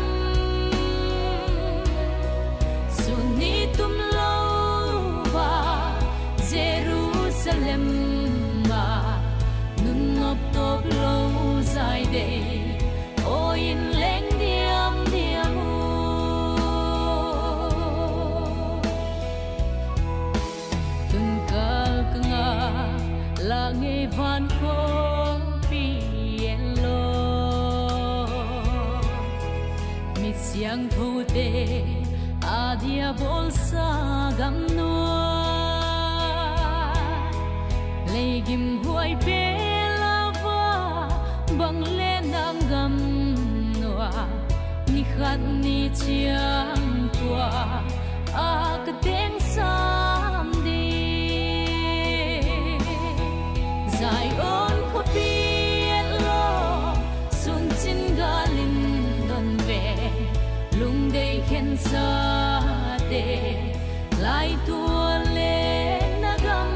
Sun ni tum lo va, Jerusalem a, nun nop tawp lo Zion dei, aw in leng diam diam u. Tun kal ka nga la ngei van khawpi en lo, mi siangthote a dia bawlsa gam nuai, lei gim huai bel a va, bang le nang gam nuai, ni khat ni chiang tua a ka teng sam di. Zion khawpi et lo, sun chin gal in don ve, lungdei khensate, lai tual le na gam.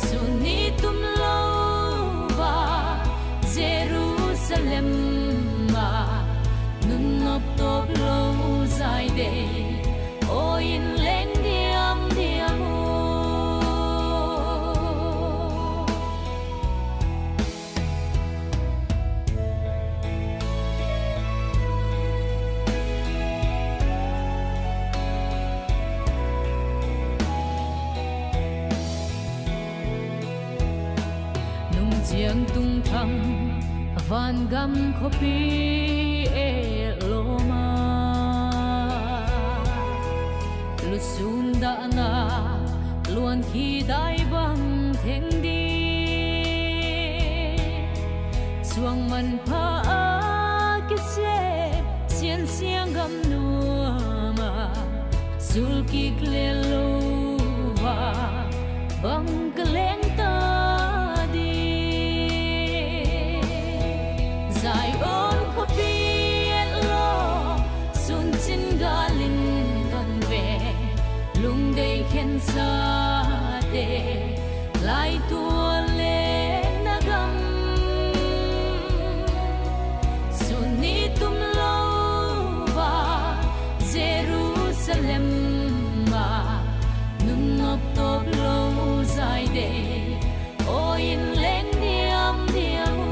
Sun ni tum lo va, Jerusalem a, nun nop tawp lo Zion dei, aw in leng diam diam u. Tungthang, vangam khawpi e lawm a, lusûn dahna, luan khi dai bang theng di. Suang manpha a kise, siansiang gam nuam a, sul kik le lo va, bang ka leng ta di. Zion khawpi et lo, sun chin gal in don ve, lungdei khensate, lai tual le na gam. Sun ni tum lo va, Jerusalem a, nun nop tawp lo zai dei, aw in leng diam diam u.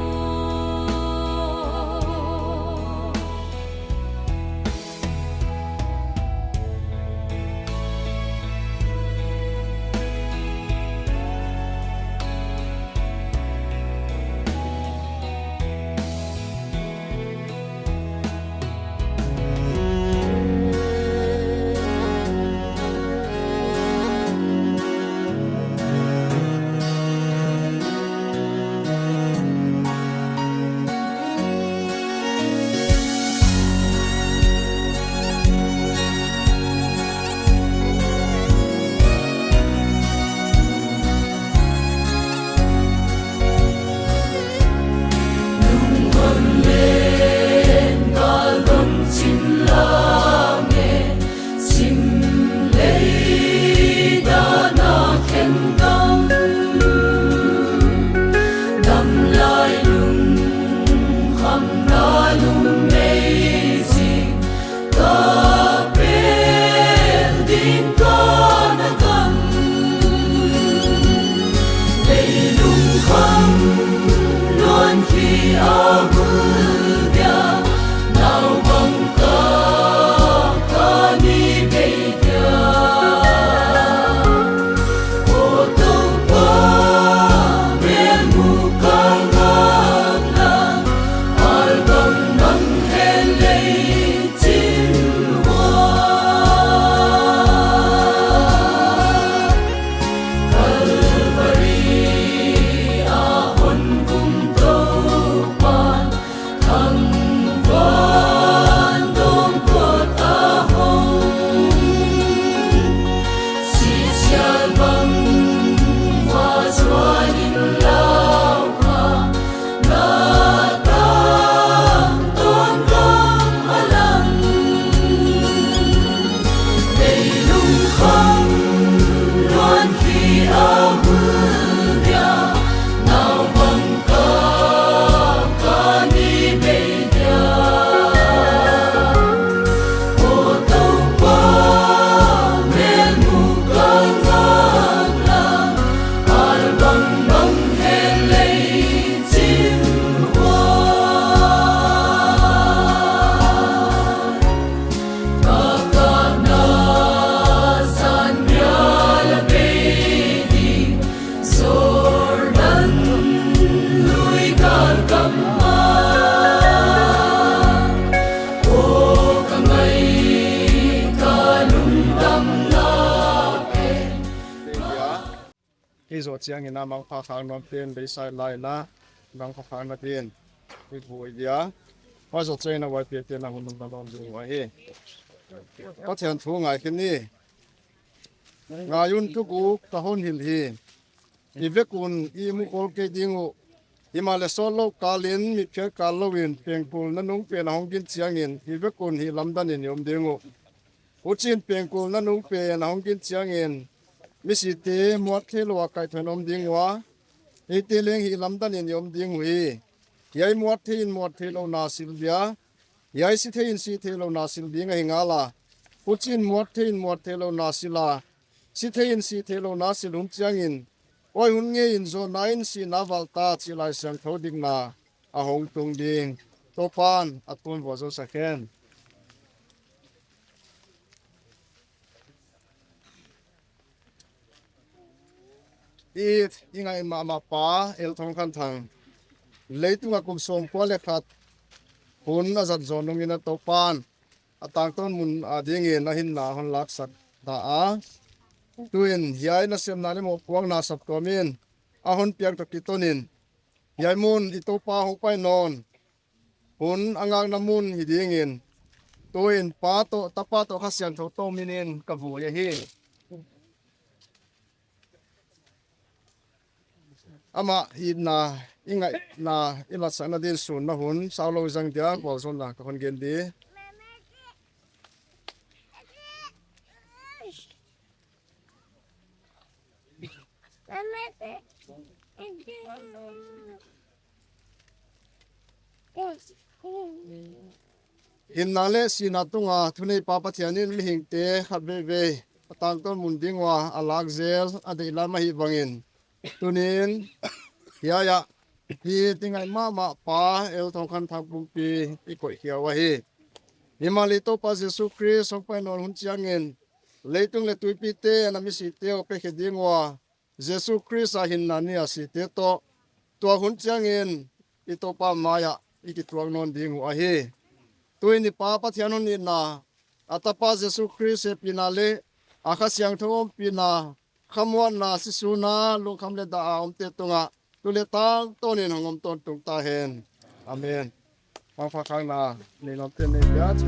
Hi zaw chiang in a mangpha khâk nuam pen beisai lai la, mangpha khâkna dingin i vui dia. Huai zaw chiang in a YPA te'n a hun um na lawm ding uh ahi. Pathian thu ngai khin ni. Ngai un, thuguk ka hon hil hi. I vek un i mu kol kei ding uh. Himaleh sawt lo kâl in, mitphial kâl lo in pengkul nanung pen a hong gin chiang in, i vek un hi lamdan in i um ding uh. Huchi'n pengkul nanung pen a hong gin chiang in, misite muat theilo a kaitho in um ding ua, eite leng hi lamdan in i um ding uh hi. Hiai muat thei in muat theilona sil dia, hiai si thei in si theilona sil ding ahi ngal a. Huchi'n muat thei in muat theilona sil a, si thei in si theilona sil hun chiang in, huai hun ngei in zawna in sihna val ta chi Laisiangthou dikna a hong tung ding. Toupa'n a thu vualzawl sak hen. I, i ngai ma ma pa, L. Thongkhanthang, leitung ah kum sawmkua le khat hun a zat zaw nung in a Toupa'n a tângtawn mun a dingin a hinna hon lâksak ta a. Tu'in hiai nasepna le mawpuakna saptuam in a hon piak tawh kiton in, hiai mun i Toupa hong pai nawn hun a ngâkna mun hi dingin, tu'in Pa tawh, Tapa tawh, Kha Siangthou tawh min in ka vui ahi. Ama itna i ngaina i latsakna ding sunna hun sau lo zang dia, vualzawlna ka hon gen di. Hinna leh sina tung a thuneipa Pathian in mihingte khatveivei a tângtawn mun ding ua a lâk zel a deih lam ahi bangin, tuni'n hiai ah hi ti ngai ma ma pa El Thawngkhanthang pumpi i koihkhiau ahi. Himaleh Toupa Jesu Khrist hong pai nawn hun chiang in, leitung leh tuipite'n a misiteu pe khe ding ua, Jesu Khrist a hinna ni a site tawh, tua hun chiang in i Toupa mai ah i kituak nawn ding uh ahi. Tu'in i Pa Pathian hon itna, a Tapa Jesu Khrist hepina leh a Kha Siangthou umpina, khamuanna, sisuna, lungkham leh dah a umte tung ah tu leh tângtawn in hong um tawntung ta hen. Amen. Mangpha khâkna nei nuam te'n nei dia chu.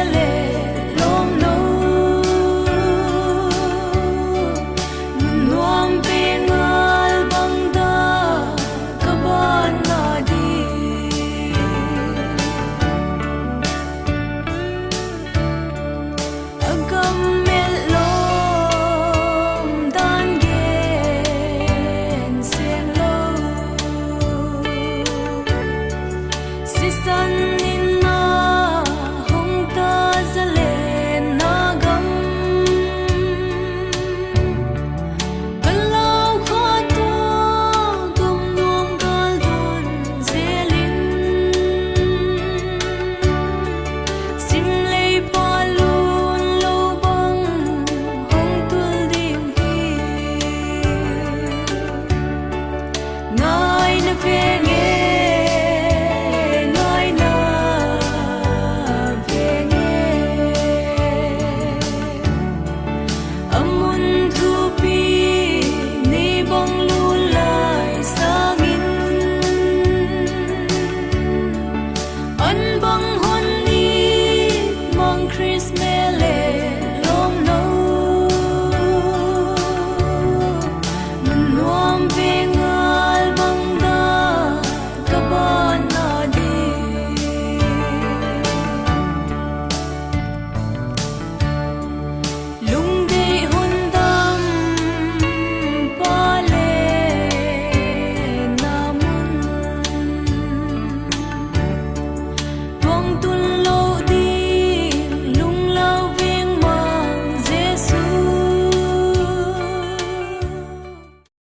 le